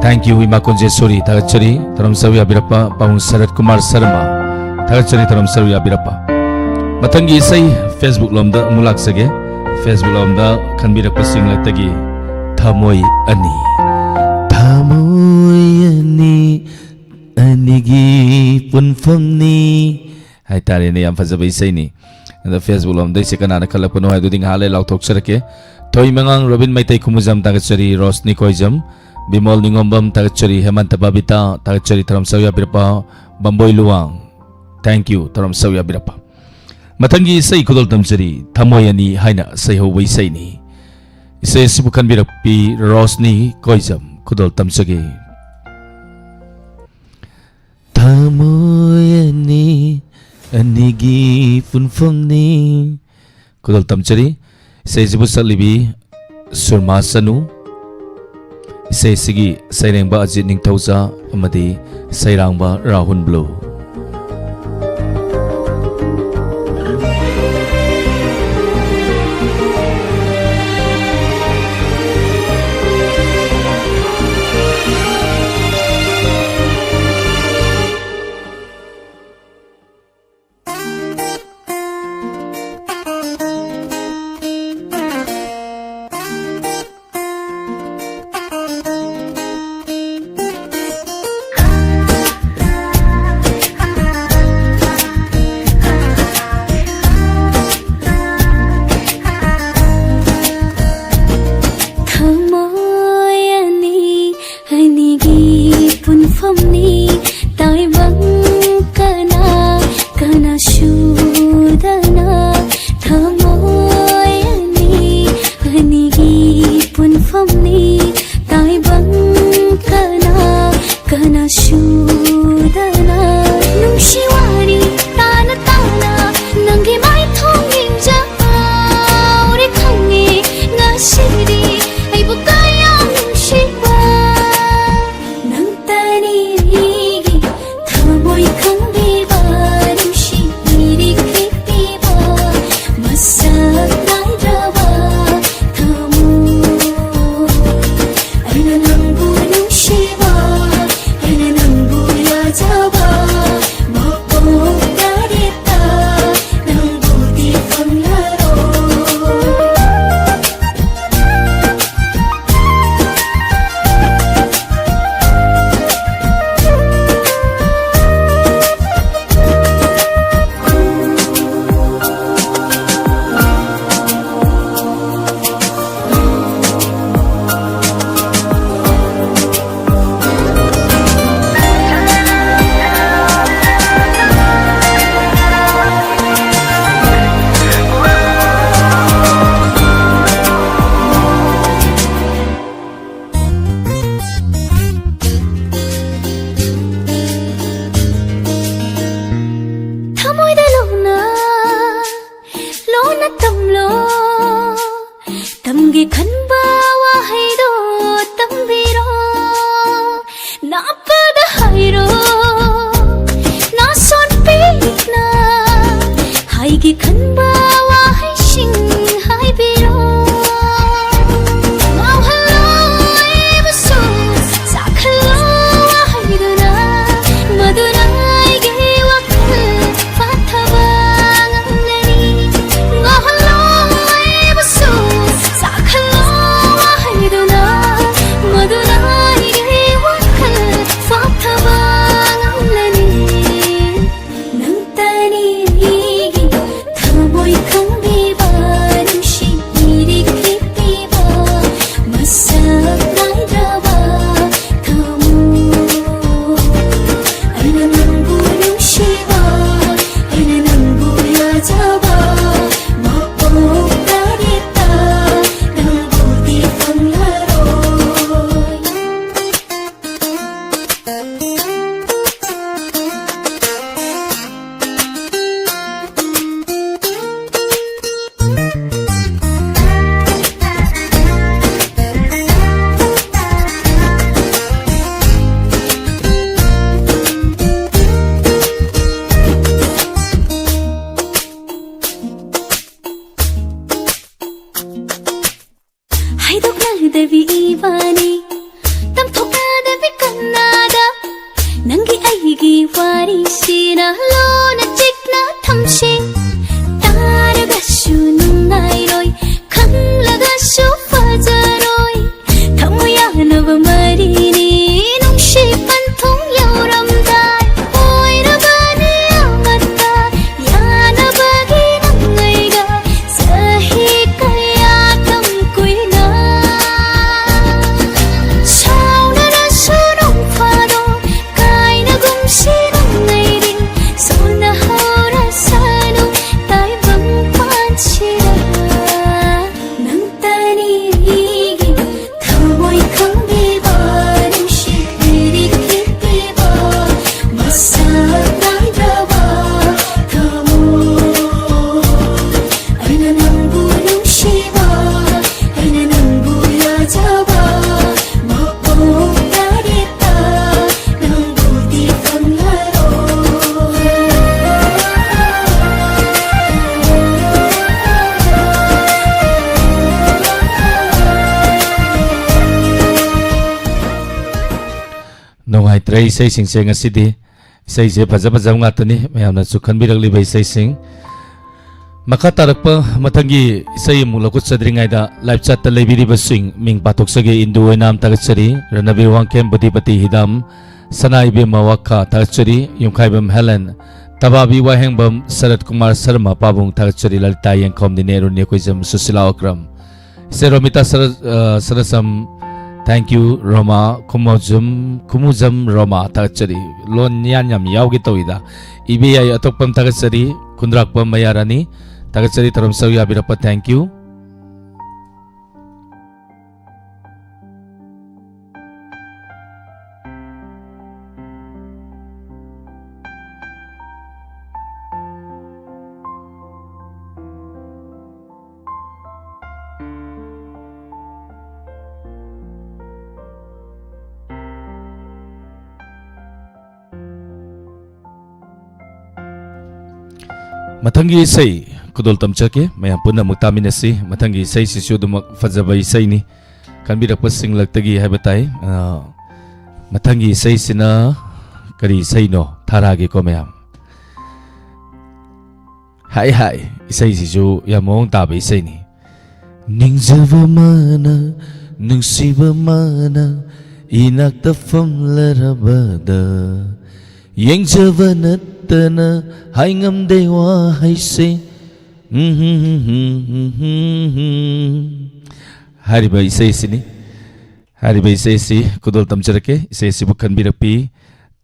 thank you, ꯏꯃꯥ ꯀꯨꯟꯖꯦꯁꯣꯔꯤ ꯊꯥꯒꯠꯆꯔꯤ, ꯊꯧꯔꯝ ꯁꯔꯨꯛ ꯌꯥꯕꯤꯔꯛꯄ ꯄꯥꯕꯨꯡ ꯁꯔꯠ ꯀꯨꯃꯥꯔ ꯁꯔꯃ ꯊꯥꯒꯠꯆꯔꯤ, ꯊꯧꯔꯝ ꯁꯔꯨꯛ ꯌꯥꯕꯤꯔꯛꯄ꯫ ꯃꯊꯪꯒꯤ ꯏꯁꯩ Facebook ꯂꯣꯝꯗ ꯑꯃꯨꯛ ꯂꯥꯛꯆꯒꯦ꯫ Facebook ꯂꯣꯝꯗ ꯈꯟꯕꯤꯔꯛꯄꯁꯤꯡ ꯂꯛꯇꯒꯤ ꯊꯃꯣꯏ ꯑꯅꯤ꯫ ꯊꯃꯣꯏ ꯑꯅꯤ, ꯑꯅꯤꯒꯤ ꯄꯨꯟꯐꯝꯅꯤ ꯍꯥꯏꯇꯥꯔꯦꯅꯦ꯫ ꯌꯥꯝ ꯐꯖꯕ ꯏꯁꯩꯅꯤ꯫ ꯑꯗꯣ Facebook ꯂꯣꯝꯗꯩꯁꯦ ꯀꯅꯥꯅ ꯈꯜꯂꯛꯄꯅꯣ ꯍꯥꯏꯗꯨꯗꯤ ꯉꯥꯏꯍꯥꯛ ꯂꯩ ꯂꯥꯎꯊꯣꯛꯆꯔꯛꯀꯦ꯫ ꯊꯣꯏꯃꯉꯥꯡ ꯔꯣꯕꯤꯟ ꯃꯩꯇꯩ ꯈꯨꯃꯨꯖꯝ ꯊꯥꯒꯠꯆꯔꯤ, ꯔꯣꯁꯅꯤ ꯀꯣꯏꯖꯝ, ꯕꯤꯃꯣꯜ ꯅꯤꯉꯣꯝꯕꯝ ꯊꯥꯒꯠꯆꯔꯤ, ꯍꯦꯃꯟꯇ ꯕꯕꯤꯇꯥ ꯊꯥꯒꯠꯆꯔꯤ, ꯊꯧꯔꯝ ꯁꯔꯨꯛ ꯌꯥꯕꯤꯔꯛꯄ ꯕꯝꯕꯣꯏ ꯂꯨꯋꯥꯡ, thank you, ꯊꯧꯔꯝ ꯁꯔꯨꯛ ꯌꯥꯕꯤꯔꯛꯄ꯫ ꯃꯊꯪꯒꯤ ꯏꯁꯩ ꯈꯨꯗꯣꯜ ꯇꯝꯖꯔꯤ, ꯊꯃꯣꯏ ꯑꯅꯤ ꯍꯥꯏꯅ ꯁꯩꯍꯧꯕ ꯏꯁꯩꯅꯤ꯫ ꯏꯁꯩ ꯑꯁꯤꯕꯨ ꯈꯟꯕꯤꯔꯛꯄꯤ ꯔꯣꯁꯅꯤ ꯀꯣꯏꯖꯝ, ꯈꯨꯗꯣꯜ ꯇꯝꯖꯒꯦ꯫ ꯊꯃꯣꯏ ꯑꯅꯤ, ꯑꯅꯤꯒꯤ ꯄꯨꯟꯐꯝꯅꯤ꯫ ꯈꯨꯗꯣꯜ ꯇꯝꯖꯔꯤ꯫ ꯏꯁꯩꯁꯤꯕꯨ ꯁꯛꯂꯤꯕꯤ ꯁꯨꯔꯃꯥ ꯁꯅꯨ꯫ ꯏꯁꯩꯁꯤꯒꯤ ꯁꯩꯔꯦꯡꯕ ꯑꯖꯤꯠ ꯅꯤꯡꯊꯧꯖꯥ ꯑꯃꯗꯤ ꯁꯩꯔꯥꯡꯕ ꯔꯥꯍꯨꯜ ꯕ꯭ꯂꯨ꯫ ꯑꯩꯒꯤ ꯋꯥꯔꯤꯁꯤꯅ ꯂꯣꯟꯅ ꯆꯤꯛꯅ ꯊꯝꯁꯤ꯫ ꯇꯥꯔꯒꯁꯨ ꯅꯨꯡꯉꯥꯏꯔꯣꯏ, ꯈꯪꯂꯒꯁꯨ ꯐꯖꯔꯣꯏ꯫ ꯊꯃꯣꯏ ꯌꯥꯅꯕ ꯃꯔꯤꯅꯤ, ꯅꯨꯡꯁꯤ ꯄꯟꯊꯨꯡ ꯌꯧꯔꯝꯗꯥꯏ꯫ ꯑꯣꯏꯔꯕꯅꯤ ꯑꯃꯠꯇ, ꯌꯥꯅꯕꯒꯤ ꯅꯪ ꯑꯩꯒ ꯆꯍꯤ ꯀꯌꯥ ꯇꯝ ꯀꯨꯏꯅ꯫ ꯁꯥꯎꯅꯔꯁꯨ ꯅꯣꯡ ꯐꯥꯗꯣꯛ, ꯀꯥꯏꯅꯒꯨꯝꯁꯤ ꯅꯪ ꯑꯩꯗꯤ꯫ ꯁꯣꯟꯅꯍꯧꯔꯁꯅꯨ ꯇꯥꯏꯕꯪ ꯄꯥꯟꯁꯤꯗ꯫ ꯅꯪꯇꯅꯤ ꯑꯩꯒꯤ ꯊꯃꯣꯏ ꯈꯪꯕꯤꯕ, ꯅꯨꯡꯁꯤꯠ ꯂꯤꯔꯤ ꯈꯤꯠꯄꯤꯕ, ꯃꯁꯛ ꯅꯥꯏꯗ꯭ꯔꯕ ꯊꯃꯣꯏ꯫ ꯑꯩꯅ ꯅꯪꯕꯨ ꯅꯨꯡꯁꯤꯕ, ꯑꯩꯅ ꯅꯪꯕꯨ ꯌꯥꯖꯕ, ꯃꯄꯨꯡ ꯇꯥꯔꯤꯕ ꯅꯪꯕꯨꯗꯤ ꯐꯪꯂꯔꯣꯏ꯫ ꯅꯨꯡꯉꯥꯏꯇ꯭ꯔꯦ ꯏꯁꯩꯁꯤꯡꯁꯦ ꯉꯁꯤꯗꯤ꯫ ꯏꯁꯩꯁꯦ ꯐꯖ ꯐꯖꯕ ꯉꯥꯛꯇꯅꯤ, ꯃꯌꯥꯝꯅꯁꯨ ꯈꯟꯕꯤꯔꯛꯂꯤꯕ ꯏꯁꯩꯁꯤꯡ꯫ ꯃꯈꯥ ꯇꯥꯔꯛꯄ ꯃꯊꯪꯒꯤ ꯏꯁꯩ ꯑꯃꯨꯛ ꯂꯧꯈꯠꯆꯗ꯭ꯔꯤꯉꯩꯗ live chat ꯇ ꯂꯩꯕꯤꯔꯤꯕꯁꯤꯡ ꯃꯤꯡ ꯄꯥꯊꯣꯛꯆꯒꯦ꯫ ꯏꯟꯗꯨ ꯑꯣꯏꯅꯥꯝ ꯊꯥꯒꯠꯆꯔꯤ, ꯔꯅꯕꯤꯔ ꯋꯥꯡꯈꯦꯝ, ꯕꯨꯙꯤꯄꯇꯤ ꯍꯤꯗꯥꯝ, ꯁꯅꯥ ꯏꯕꯦꯝꯃ ꯋꯥꯈꯥ ꯊꯥꯒꯠꯆꯔꯤ, ꯌꯨꯝꯈꯥꯏꯕꯝ ꯍꯦꯂꯦꯟ, ꯇꯕꯥꯕꯤ ꯋꯥꯍꯦꯡꯕꯝ, ꯁꯔꯠ ꯀꯨꯃꯥꯔ ꯁꯔꯃ ꯄꯥꯕꯨꯡ ꯊꯥꯒꯠꯆꯔꯤ, ꯂꯂꯤꯇꯥ ꯌꯦꯡꯈꯣꯝ, ꯅꯤꯅꯦ ꯔꯨꯅꯤ ꯀꯣꯏꯖꯝ, ꯁꯨꯁꯤꯂꯥ ꯑꯀ꯭ꯔꯝ, ꯏꯆꯦ ꯔꯣꯃꯤꯇꯥ ꯁꯔ-, ꯑ, ꯁꯔꯁꯝ, thank you ꯔꯣꯃꯥ, ꯈꯨꯃꯨꯖꯝ, ꯈꯨꯃꯨꯖꯝ ꯔꯣꯃꯥ ꯊꯥꯒꯠꯆꯔꯤ꯫ ꯂꯣꯟ ꯌꯥꯟ ꯌꯥꯝ ꯌꯥꯎꯒꯦ ꯇꯧꯏꯗ꯫ ꯏꯕꯦ ꯌꯥꯏ ꯑꯇꯣꯞꯄꯝ ꯊꯥꯒꯠꯆꯔꯤ, ꯈꯨꯟꯗ꯭ꯔꯥꯛꯄꯝ ꯃꯌꯥꯔꯥꯅꯤ ꯊꯥꯒꯠꯆꯔꯤ, ꯊꯧꯔꯝ ꯁꯔꯨꯛ ꯌꯥꯕꯤꯔꯛꯄ thank you꯫ ꯃꯊꯪꯒꯤ ꯏꯁꯩ ꯈꯨꯗꯣꯜ ꯇꯝꯖꯒꯦ, ꯃꯌꯥꯝ ꯄꯨꯟꯅ ꯑꯃꯨꯛ ꯇꯥꯃꯤꯟꯅꯁꯤ꯫ ꯃꯊꯪꯒꯤ ꯏꯁꯩꯁꯤꯁꯨ ꯑꯗꯨꯃꯛ ꯐꯖꯕ ꯏꯁꯩꯅꯤ, ꯈꯟꯕꯤꯔꯛꯄꯁꯤꯡꯂꯛꯇꯒꯤ ꯍꯥꯏꯕ ꯇꯥꯏ꯫ ꯑ, ꯃꯊꯪꯒꯤ ꯏꯁꯩꯁꯤꯅ ꯀꯔꯤ ꯏꯁꯩꯅꯣ? ꯊꯥꯔꯛꯑꯒꯦꯀꯣ ꯃꯌꯥꯝ꯫ ꯍꯥꯏ ꯍꯥꯏ, ꯏꯁꯩꯁꯤꯁꯨ ꯌꯥꯝ ꯃꯑꯣꯡ ꯇꯥꯕ ꯏꯁꯩꯅꯤ꯫ ꯅꯤꯡꯖꯕ ꯃꯥꯅ, ꯅꯨꯡꯁꯤꯕ ꯃꯥꯅ, ꯏꯅꯥꯛꯇ ꯐꯝꯂꯔꯕꯗ, ꯌꯦꯡꯖꯕ ꯅꯠꯇꯅ ꯍꯥꯏꯉꯝꯗꯦ ꯋꯥꯍꯩꯁꯦ꯫ ꯍꯥꯏꯔꯤꯕ ꯏꯁꯩꯁꯤꯅꯤ꯫ ꯍꯥꯏꯔꯤꯕ ꯏꯁꯩꯁꯤ ꯈꯨꯗꯣꯜ ꯇꯝꯖꯔꯛꯀꯦ꯫ ꯏꯁꯩꯁꯤꯕꯨ ꯈꯟꯕꯤꯔꯛꯄꯤ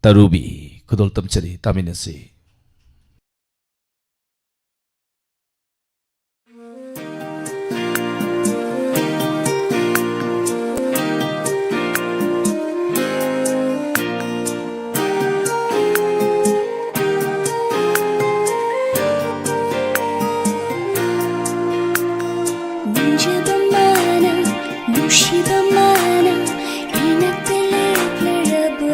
ꯇꯔꯨꯕꯤ꯫ ꯈꯨꯗꯣꯜ ꯇꯝꯖꯔꯤ, ꯇꯥꯃꯤꯟꯅꯁꯤ꯫ ꯅꯤꯡꯖꯕ ꯃꯥꯅ, ꯅꯨꯡꯁꯤꯕ ꯃꯥꯅ, ꯏꯅꯥꯛꯇ ꯂꯦꯞꯂꯔꯕꯗ,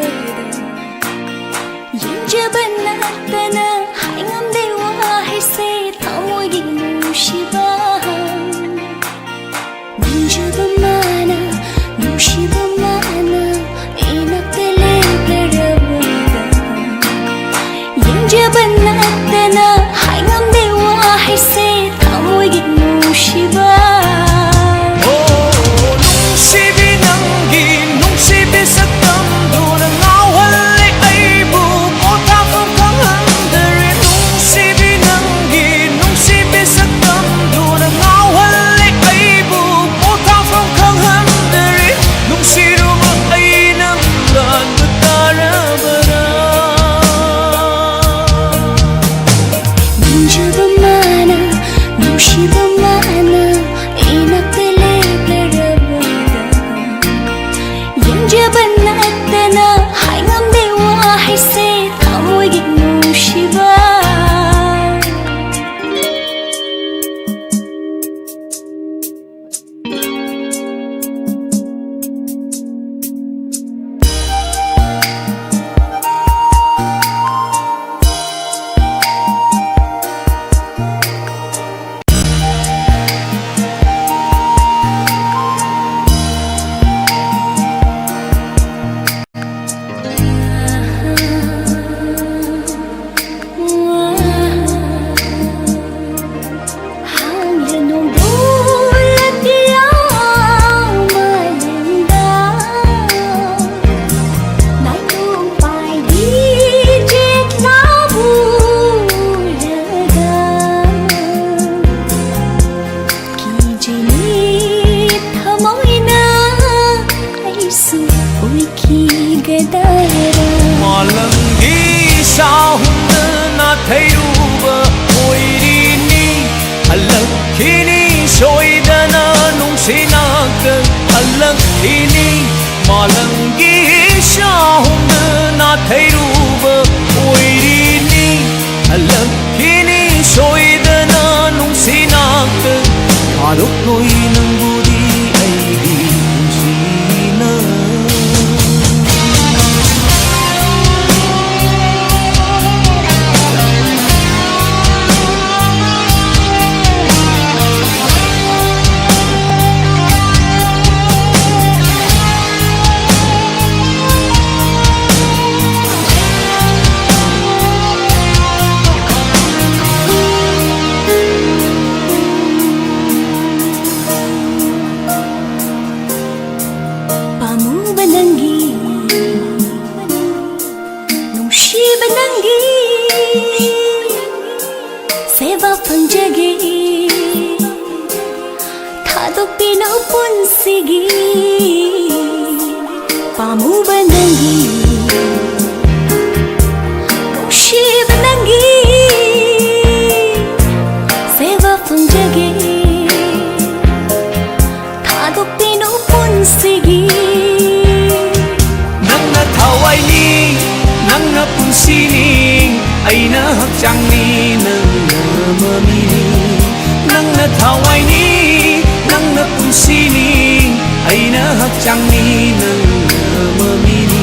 ꯌꯦꯡꯖꯕ ꯅꯠꯇꯅ ꯍꯥꯏꯉꯝꯗꯦ ꯋꯥꯍꯩꯁꯦ, ꯊꯃꯣꯏꯒꯤ ꯅꯨꯡꯁꯤꯕ꯫ ꯅꯤꯡꯖꯕ ꯃꯥꯅ, ꯅꯨꯡꯁꯤꯕ ꯃꯥꯅ, ꯏꯅꯥꯛꯇ ꯂꯦꯞꯂꯔꯕꯗ, ꯌꯦꯡꯖꯕ ꯅꯠꯇꯅ ꯍꯥꯏꯉꯝꯗꯦ ꯋꯥꯍꯩꯁꯦ, ꯊꯃꯣꯏꯒꯤ ꯅꯨꯡꯁꯤꯕ꯫ ꯑꯣ, ꯅꯨꯡꯁꯤꯕꯤ, ꯅꯪꯒꯤ ꯅꯨꯡꯁꯤꯕꯤ ꯁꯛꯇꯝꯗꯨꯅ ꯉꯥꯎꯍꯜꯂꯦ ꯑꯩꯕꯨ, ꯄꯣꯊꯥꯐꯝ ꯈꯪꯍꯟꯗꯔꯦ꯫ ꯅꯨꯡꯁꯤꯕꯤ, ꯅꯪꯒꯤ ꯅꯨꯡꯁꯤꯕꯤ ꯁꯛꯇꯝꯗꯨꯅ ꯉꯥꯎꯍꯜꯂꯦ ꯑꯩꯕꯨ, ꯄꯣꯊꯥꯐꯝ ꯈꯪꯍꯟꯗꯔꯦ꯫ ꯅꯨꯡꯁꯤꯔꯨꯕ ꯑꯩꯅ ꯂꯥꯟꯕ ꯇꯥꯔꯕꯔꯥ? ꯅꯤꯡꯖꯕ ꯃꯥꯅ, ꯅꯨꯡꯁꯤꯕ ꯃꯥꯅ, ꯍꯩꯔꯨꯕ ꯑꯣꯏꯔꯤꯅꯤ꯫ ꯍꯜꯂꯛꯈꯤꯅꯤ ꯁꯣꯏꯗꯅ ꯅꯨꯡꯁꯤ ꯅꯥꯛꯇ ꯍꯜꯂꯛꯈꯤꯅꯤ꯫ ꯃꯥꯂꯪꯒꯤ ꯏꯁꯥ ꯍꯨꯝꯅ ꯅꯥꯊꯩꯔꯨꯕ ꯑꯣꯏꯔꯤꯅꯤ꯫ ꯍꯜꯂꯛꯈꯤꯅꯤ ꯁꯣꯏꯗꯅ ꯅꯨꯡꯁꯤ ꯅꯥꯛꯇ ꯊꯥꯗꯣꯛꯂꯣꯏ ꯅꯪꯕꯨꯗꯤ ꯑꯩꯒꯤ ꯄꯨꯟꯁꯤꯅ꯫ ꯄꯥꯝꯃꯨꯕ ꯅꯪꯒꯤ, ꯅꯨꯡꯁꯤꯕ ꯅꯪꯒꯤ ꯁꯦꯕꯥ ꯐꯪꯖꯒꯦ꯫ ꯊꯥꯗꯣꯛꯄꯤꯅꯨ ꯄꯨꯟꯁꯤꯒꯤ ꯄꯥꯝꯃꯨꯕ ꯅꯪꯒꯤ, ꯅꯨꯡꯁꯤꯕ ꯅꯪꯒꯤ ꯁꯦꯕꯥ ꯐꯪꯖꯒꯦ꯫ ꯊꯥꯗꯣꯛꯄꯤꯅꯨ ꯄꯨꯟꯁꯤꯒꯤ꯫ ꯅꯪꯅ ꯊꯋꯥꯏꯅꯤ, ꯅꯪꯅ ꯄꯨꯟꯁꯤꯅꯤ, ꯑꯩꯅ ꯍꯛꯆꯥꯡꯅꯤ, ꯅꯪꯅ ꯃꯃꯤꯅꯤ꯫ ꯅꯪꯅ ꯊꯋꯥꯏꯅꯤ, ꯅꯪꯅ ꯄꯨꯟꯁꯤꯅꯤ, ꯑꯩꯅ ꯍꯛꯆꯥꯡꯅꯤ, ꯅꯪꯅ ꯃꯃꯤꯅꯤ꯫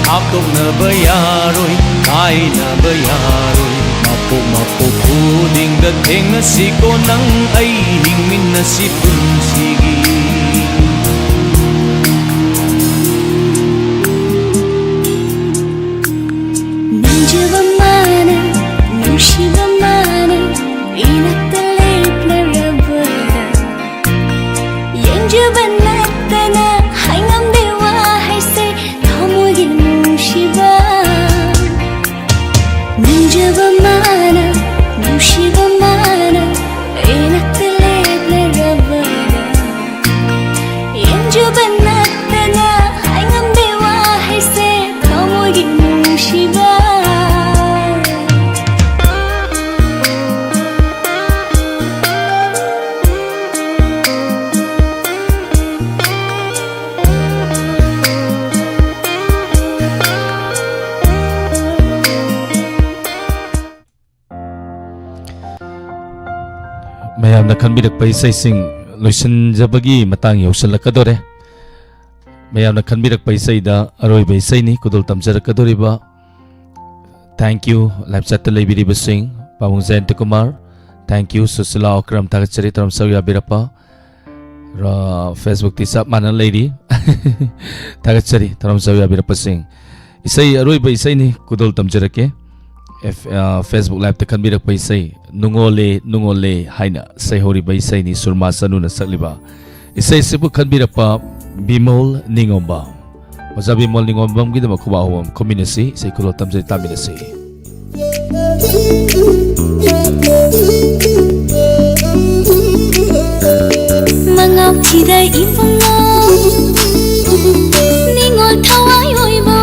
ꯍꯥꯞꯇꯣꯛꯅꯕ ꯌꯥꯔꯣꯏ, ꯀꯥꯏꯅꯕ ꯌꯥꯔꯣꯏ꯫ ꯃꯄꯣꯛ ꯃꯄꯣꯛ ꯈꯨꯗꯤꯡꯗ ꯊꯦꯡꯅꯁꯤꯀꯣ, ꯅꯪ ꯑꯩ ꯍꯤꯡꯃꯤꯟꯅꯁꯤ ꯄꯨꯟꯁꯤꯒꯤ꯫ ꯅꯤꯡꯖꯕ ꯃꯥꯅ, ꯅꯨꯡꯁꯤꯕ ꯃꯥꯅ ꯏꯅꯥꯛꯇ ꯂꯦꯞꯂꯔꯕꯗ, ꯌꯦꯡꯖꯕ ꯅꯠꯇꯅ ꯍꯥꯏꯉꯝꯗꯦ ꯋꯥꯍꯩꯁꯦ, ꯊꯃꯣꯏꯒꯤ ꯅꯨꯡꯁꯤꯕ꯫ ꯅꯤꯡꯖꯕ ꯃꯥꯅ, ꯅꯨꯡꯁꯤꯕ ꯃꯥꯅ ꯏꯅꯥꯛꯇ ꯂꯦꯞꯂꯔꯕꯗ, ꯃꯌꯥꯝꯅ ꯈꯟꯕꯤꯔꯛꯄ ꯏꯁꯩꯁꯤꯡ ꯂꯣꯏꯁꯤꯟꯖꯕꯒꯤ ꯃꯇꯥꯡ ꯌꯧꯁꯤꯜꯂꯛꯀꯗꯣꯔꯦ꯫ ꯃꯌꯥꯝꯅ ꯈꯟꯕꯤꯔꯛꯄ ꯏꯁꯩꯗ ꯑꯔꯣꯏꯕ ꯏꯁꯩꯅꯤ ꯈꯨꯗꯣꯜ ꯇꯝꯖꯔꯛꯀꯗꯣꯔꯤꯕ꯫ Thank you, live chatꯇ ꯂꯩꯕꯤꯔꯤꯕꯁꯤꯡ, ꯄꯥꯕꯨꯡ ꯖꯌꯟꯇ ꯀꯨꯃꯥꯔ, thank you, ꯁꯨꯁꯤꯂꯥ ꯑꯣꯀ꯭ꯔꯝ, ꯊꯥꯒꯠꯆꯔꯤ ꯇꯔꯥꯝ ꯁꯔꯨꯛ ꯌꯥꯕꯤꯔꯛꯄ꯫ ꯔ-, Facebookꯇꯤ ꯆꯞ ꯃꯥꯟꯅꯅ ꯂꯩꯔꯤ꯫ ꯊꯥꯒꯠꯆꯔꯤ ꯇꯔꯥꯝ ꯁꯔꯨꯛ ꯌꯥꯕꯤꯔꯛꯄꯁꯤꯡ꯫ ꯏꯁꯩ, ꯑꯔꯣꯏꯕ ꯏꯁꯩꯅꯤ ꯈꯨꯗꯣꯜ ꯇꯝꯖꯔꯛꯀꯦ꯫ ꯑꯦꯐ-, ꯑ, Facebook liveꯇ ꯈꯟꯕꯤꯔꯛꯄ ꯏꯁꯩ, "ꯅꯨꯡꯉꯣꯜꯂꯦ, ꯅꯨꯡꯉꯣꯜꯂꯦ" ꯍꯥꯏꯅ ꯁꯩꯍꯧꯔꯤꯕ ꯏꯁꯩꯅꯤ, ꯁꯨꯔꯃꯥ ꯆꯅꯨꯅ ꯁꯛꯂꯤꯕ꯫ ꯏꯁꯩꯁꯤꯕꯨ ꯈꯟꯕꯤꯔꯛꯄ ꯕꯤꯃꯣꯜ ꯅꯤꯉꯣꯝꯕꯝ꯫ ꯑꯣꯖꯥ ꯕꯤꯃꯣꯜ ꯅꯤꯉꯣꯝꯕꯝꯒꯤꯗꯃꯛ ꯈꯨꯕꯥꯛ ꯍꯧꯕ ꯑꯃ ꯈꯨꯝꯃꯤꯟꯅꯁꯤ, ꯏꯁꯩ ꯈꯨꯗꯣꯜ ꯇꯝꯖꯔꯤ, ꯇꯥꯃꯤꯟꯅꯁꯤ꯫ ꯃꯉꯥꯎꯊꯤꯗ ꯏꯕꯨꯡꯉꯣ, ꯅꯤꯉꯣꯜ ꯊꯋꯥꯏ ꯑꯣꯏꯕ꯫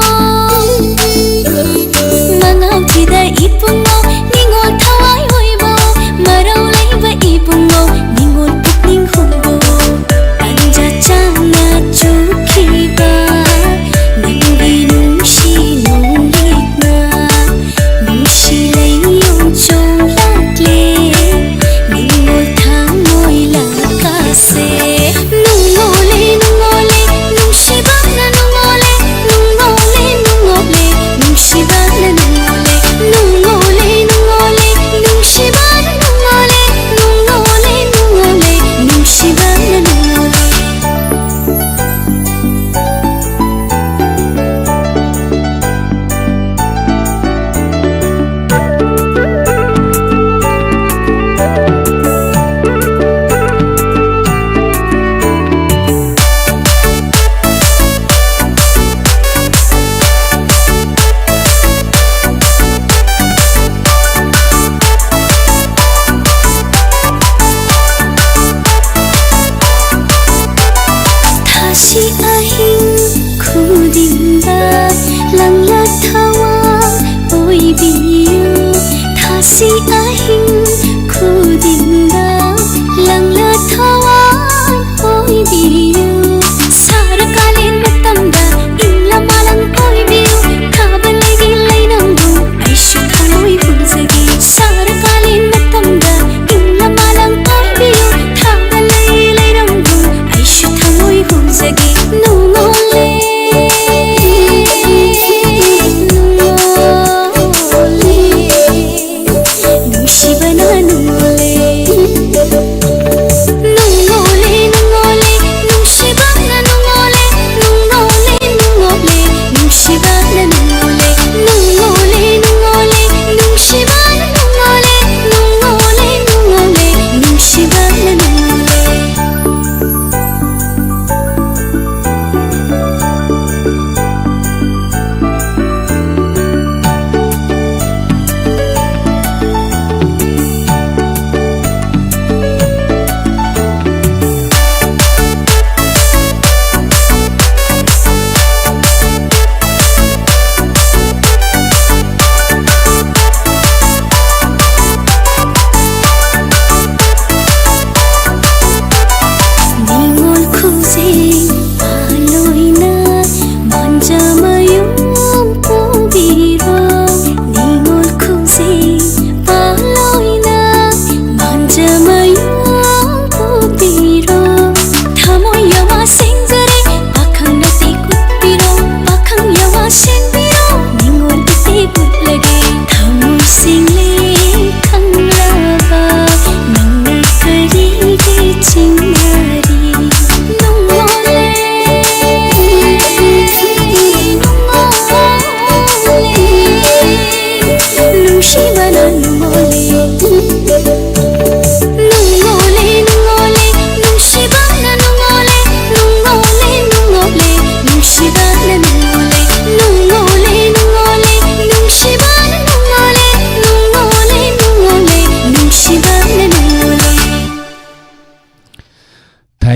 ꯃꯉꯥꯎꯊꯤꯗ ꯏꯕꯨꯡꯉꯣ, ꯅꯤꯉꯣꯜ ꯊꯋꯥꯏ ꯑꯣꯏꯕ, ꯃꯔꯧ ꯂꯩꯕ ꯏꯕꯨꯡꯉꯣ, ꯅꯤꯉꯣꯜ ꯄꯨꯛꯅꯤꯡ ꯍꯨꯕ꯫ ꯇꯟꯖꯥ ꯆꯥꯅ ꯆꯨꯈꯤꯕ ꯅꯪꯒꯤ ꯅꯨꯡꯁꯤ ꯅꯣꯡꯂꯤꯛꯅ ꯅꯨꯡꯁꯤ ꯂꯩꯌꯣꯡ ꯆꯣꯡꯂꯛꯂꯦ, ꯅꯤꯉꯣꯜ ꯊꯃꯣꯏ ꯂꯥꯛꯀꯁꯦ꯫ ꯅꯨꯡꯉꯣꯜꯂꯦ, ꯅꯨꯡꯉꯣꯜꯂꯦ, ꯅꯨꯡꯁꯤꯕꯅ ꯅꯨꯡꯉꯣꯜꯂꯦ, ꯅꯨꯡꯉꯣꯜꯂꯦ, ꯅꯨꯡꯉꯣꯜꯂꯦ, ꯅꯨꯡꯁꯤꯕꯅ ꯅꯨꯡꯉꯣꯜꯂꯦ, ꯅꯨꯡꯉꯣꯜꯂꯦ, ꯅꯨꯡꯉꯣꯜꯂꯦ, ꯅꯨꯡꯁꯤꯕꯅ ꯅꯨꯡꯉꯣꯜꯂꯦ, ꯅꯨꯡꯉꯣꯜꯂꯦ, ꯅꯨꯡꯉꯣꯜꯂꯦ, ꯅꯨꯡꯁꯤꯕꯅ ꯅꯨꯡꯉꯣꯜꯂꯦ꯫ ꯊꯥꯁꯤ ꯑꯍꯤꯡ ꯈꯨꯗꯤꯡꯗ ꯂꯪꯂꯥ ꯊꯋꯥꯟ ꯑꯣꯏꯕꯤꯌꯨ꯫ ꯊꯥꯁꯤ ꯑꯍꯤꯡ ꯈꯨꯗꯤꯡꯗ ꯂꯪꯂꯥ ꯊꯋꯥꯟ ꯑꯣꯏꯕꯤꯌꯨ꯫ ꯁꯥꯔ ꯀꯥꯂꯦꯟ ꯃꯇꯝꯗ ꯏꯪꯂꯥ ꯃꯥꯂꯪ ꯑꯣꯏꯕꯤꯌꯨ꯫ ꯊꯥꯕꯜꯒꯤ ꯂꯩꯅꯝꯕꯨ ꯑꯩꯁꯨ ꯊꯃꯣꯏ ꯄꯨꯖꯒꯦ꯫ ꯁꯥꯔ ꯀꯥꯂꯦꯟ ꯃꯇꯝꯗ ꯏꯪꯂꯥ ꯃꯥꯂꯪ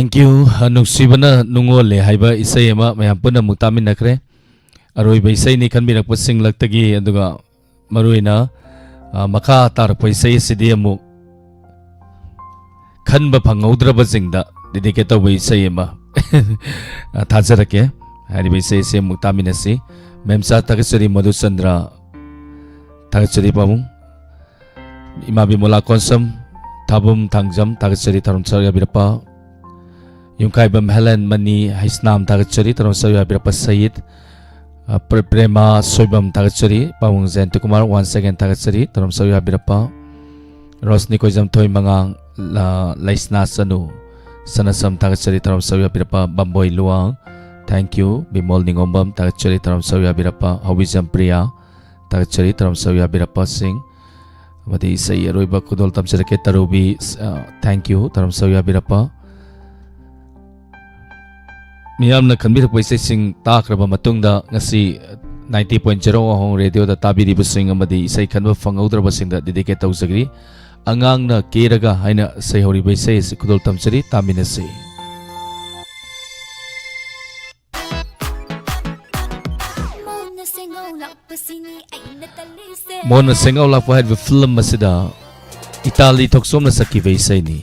Thank you. ꯑ, ꯅꯨꯡꯁꯤꯕꯅ ꯅꯨꯡꯉꯣꯜꯂꯦ ꯍꯥꯏꯕ ꯏꯁꯩ ꯑꯃ ꯃꯌꯥꯝ ꯄꯨꯟꯅ ꯑꯃꯨꯛ ꯇꯥꯃꯤꯟꯅꯈ꯭ꯔꯦ꯫ ꯑꯔꯣꯏꯕ ꯏꯁꯩꯅꯤ ꯈꯟꯕꯤꯔꯛꯄꯁꯤꯡꯂꯛꯇꯒꯤ, ꯑꯗꯨꯒ ꯃꯔꯨꯑꯣꯏꯅ, ꯑ, ꯃꯈꯥ ꯇꯥꯔꯛꯄ ꯏꯁꯩ ꯑꯁꯤꯗꯤ ꯑꯃꯨꯛ ꯈꯟꯕ ꯐꯪꯍꯧꯗ꯭ꯔꯕꯁꯤꯡꯗ dedicate ꯇꯧꯕ ꯏꯁꯩ ꯑꯃ, ꯑ, ꯊꯥꯖꯔꯛꯀꯦ꯫ ꯍꯥꯏꯔꯤꯕ ꯏꯁꯩ ꯑꯁꯤ ꯑꯃꯨꯛ ꯇꯥꯃꯤꯟꯅꯁꯤ꯫ ꯃꯦꯝꯆꯥ ꯊꯥꯒꯠꯆꯔꯤ, ꯃꯙꯨꯆꯟꯗ꯭ꯔ ꯊꯥꯒꯠꯆꯔꯤ ꯄꯥꯕꯨꯡ꯫ ꯏꯃꯥ ꯕꯤꯃꯣꯂꯥ ꯀꯣꯟꯁꯝ, ꯊꯥꯕꯨꯝ ꯊꯥꯡꯖꯝ ꯊꯥꯒꯠꯆꯔꯤ, ꯊꯧꯔꯝ ꯁꯔꯨꯛ ꯌꯥꯕꯤꯔꯛꯄ꯫ ꯌꯨꯝꯈꯥꯏꯕꯝ ꯍꯦꯂꯦꯟ ꯃꯅꯤ ꯍꯩꯁꯅꯥꯝ ꯊꯥꯒꯠꯆꯔꯤ, ꯊꯧꯔꯝ ꯁꯔꯨꯛ ꯌꯥꯕꯤꯔꯛꯄ ꯁꯌꯤꯠ꯫ ꯑ, ꯄ꯭ꯔꯦ-, ꯄ꯭ꯔꯦꯃꯥ ꯁꯣꯏꯕꯝ ꯊꯥꯒꯠꯆꯔꯤ, ꯄꯥꯕꯨꯡ ꯖꯌꯟꯇ ꯀꯨꯃꯥꯔ once again ꯊꯥꯒꯠꯆꯔꯤ, ꯊꯧꯔꯝ ꯁꯔꯨꯛ ꯌꯥꯕꯤꯔꯛꯄ꯫ ꯔꯣꯁꯅꯤ ꯀꯣꯏꯖꯝꯊꯣꯏ ꯃꯉꯥꯡ, ꯂ-, ꯂꯩꯁꯅꯥ ꯆꯅꯨ ꯁꯅꯁꯝ ꯊꯥꯒꯠꯆꯔꯤ, ꯊꯧꯔꯝ ꯁꯔꯨꯛ ꯌꯥꯕꯤꯔꯛꯄ꯫ ꯕꯝꯕꯣꯏ ꯂꯨꯋꯥꯡ, thank you꯫ ꯕꯤꯃꯣꯜ ꯅꯤꯉꯣꯝꯕꯝ ꯊꯥꯒꯠꯆꯔꯤ, ꯊꯧꯔꯝ ꯁꯔꯨꯛ ꯌꯥꯕꯤꯔꯛꯄ꯫ ꯍꯧꯕꯤꯖꯝ ꯄ꯭ꯔꯤꯌꯥ ꯊꯥꯒꯠꯆꯔꯤ, ꯊꯧꯔꯝ ꯁꯔꯨꯛ ꯌꯥꯕꯤꯔꯛꯄꯁꯤꯡ꯫ ꯑꯃꯗꯤ ꯏꯁꯩ ꯑꯔꯣꯏꯕ ꯈꯨꯗꯣꯜ ꯇꯝꯖꯔꯛꯀꯦ, ꯇꯔꯨꯕꯤ, ꯑ, thank you, ꯊꯧꯔꯝ ꯁꯔꯨꯛ ꯌꯥꯕꯤꯔꯛꯄ꯫ ꯃꯤꯌꯥꯝꯅ ꯈꯟꯕꯤꯔꯛꯄ ꯏꯁꯩꯁꯤꯡ ꯇꯥꯈ꯭ꯔꯕ ꯃꯇꯨꯡꯗ, ꯉꯁꯤ ninety point zero ꯑꯍꯣꯡ ꯔꯦꯗꯤꯑꯣꯗ ꯇꯥꯕꯤꯔꯤꯕꯁꯤꯡ ꯑꯃꯗꯤ ꯏꯁꯩ ꯈꯟꯕ ꯐꯪꯍꯧꯗ꯭ꯔꯕꯁꯤꯡꯗ dedicate ꯇꯧꯖꯒꯦ꯫ ꯑꯉꯥꯡꯅ ꯀꯦꯔꯒ ꯍꯥꯏꯅ ꯁꯩꯍꯧꯔꯤꯕ ꯏꯁꯩ ꯑꯁꯤ ꯈꯨꯗꯣꯜ ꯇꯝꯖꯔꯤ, ꯇꯥꯃꯤꯟꯅꯁꯤ꯫ ꯃꯣꯟꯅ ꯁꯦꯡꯍꯧ ꯂꯥꯛꯄꯁꯤꯅꯤ ꯑꯩꯅ ꯇꯜꯂꯤꯁꯦ꯫ ꯃꯣꯟꯅ ꯁꯦꯡꯍꯧ ꯂꯥꯛꯄ ꯍꯥꯏꯔꯤꯕ ꯐꯤꯂꯝ ꯑꯁꯤꯗ ꯏꯇꯥꯂꯤ ꯊꯣꯛꯆꯣꯝꯅ ꯁꯛꯈꯤꯕ ꯏꯁꯩꯅꯤ꯫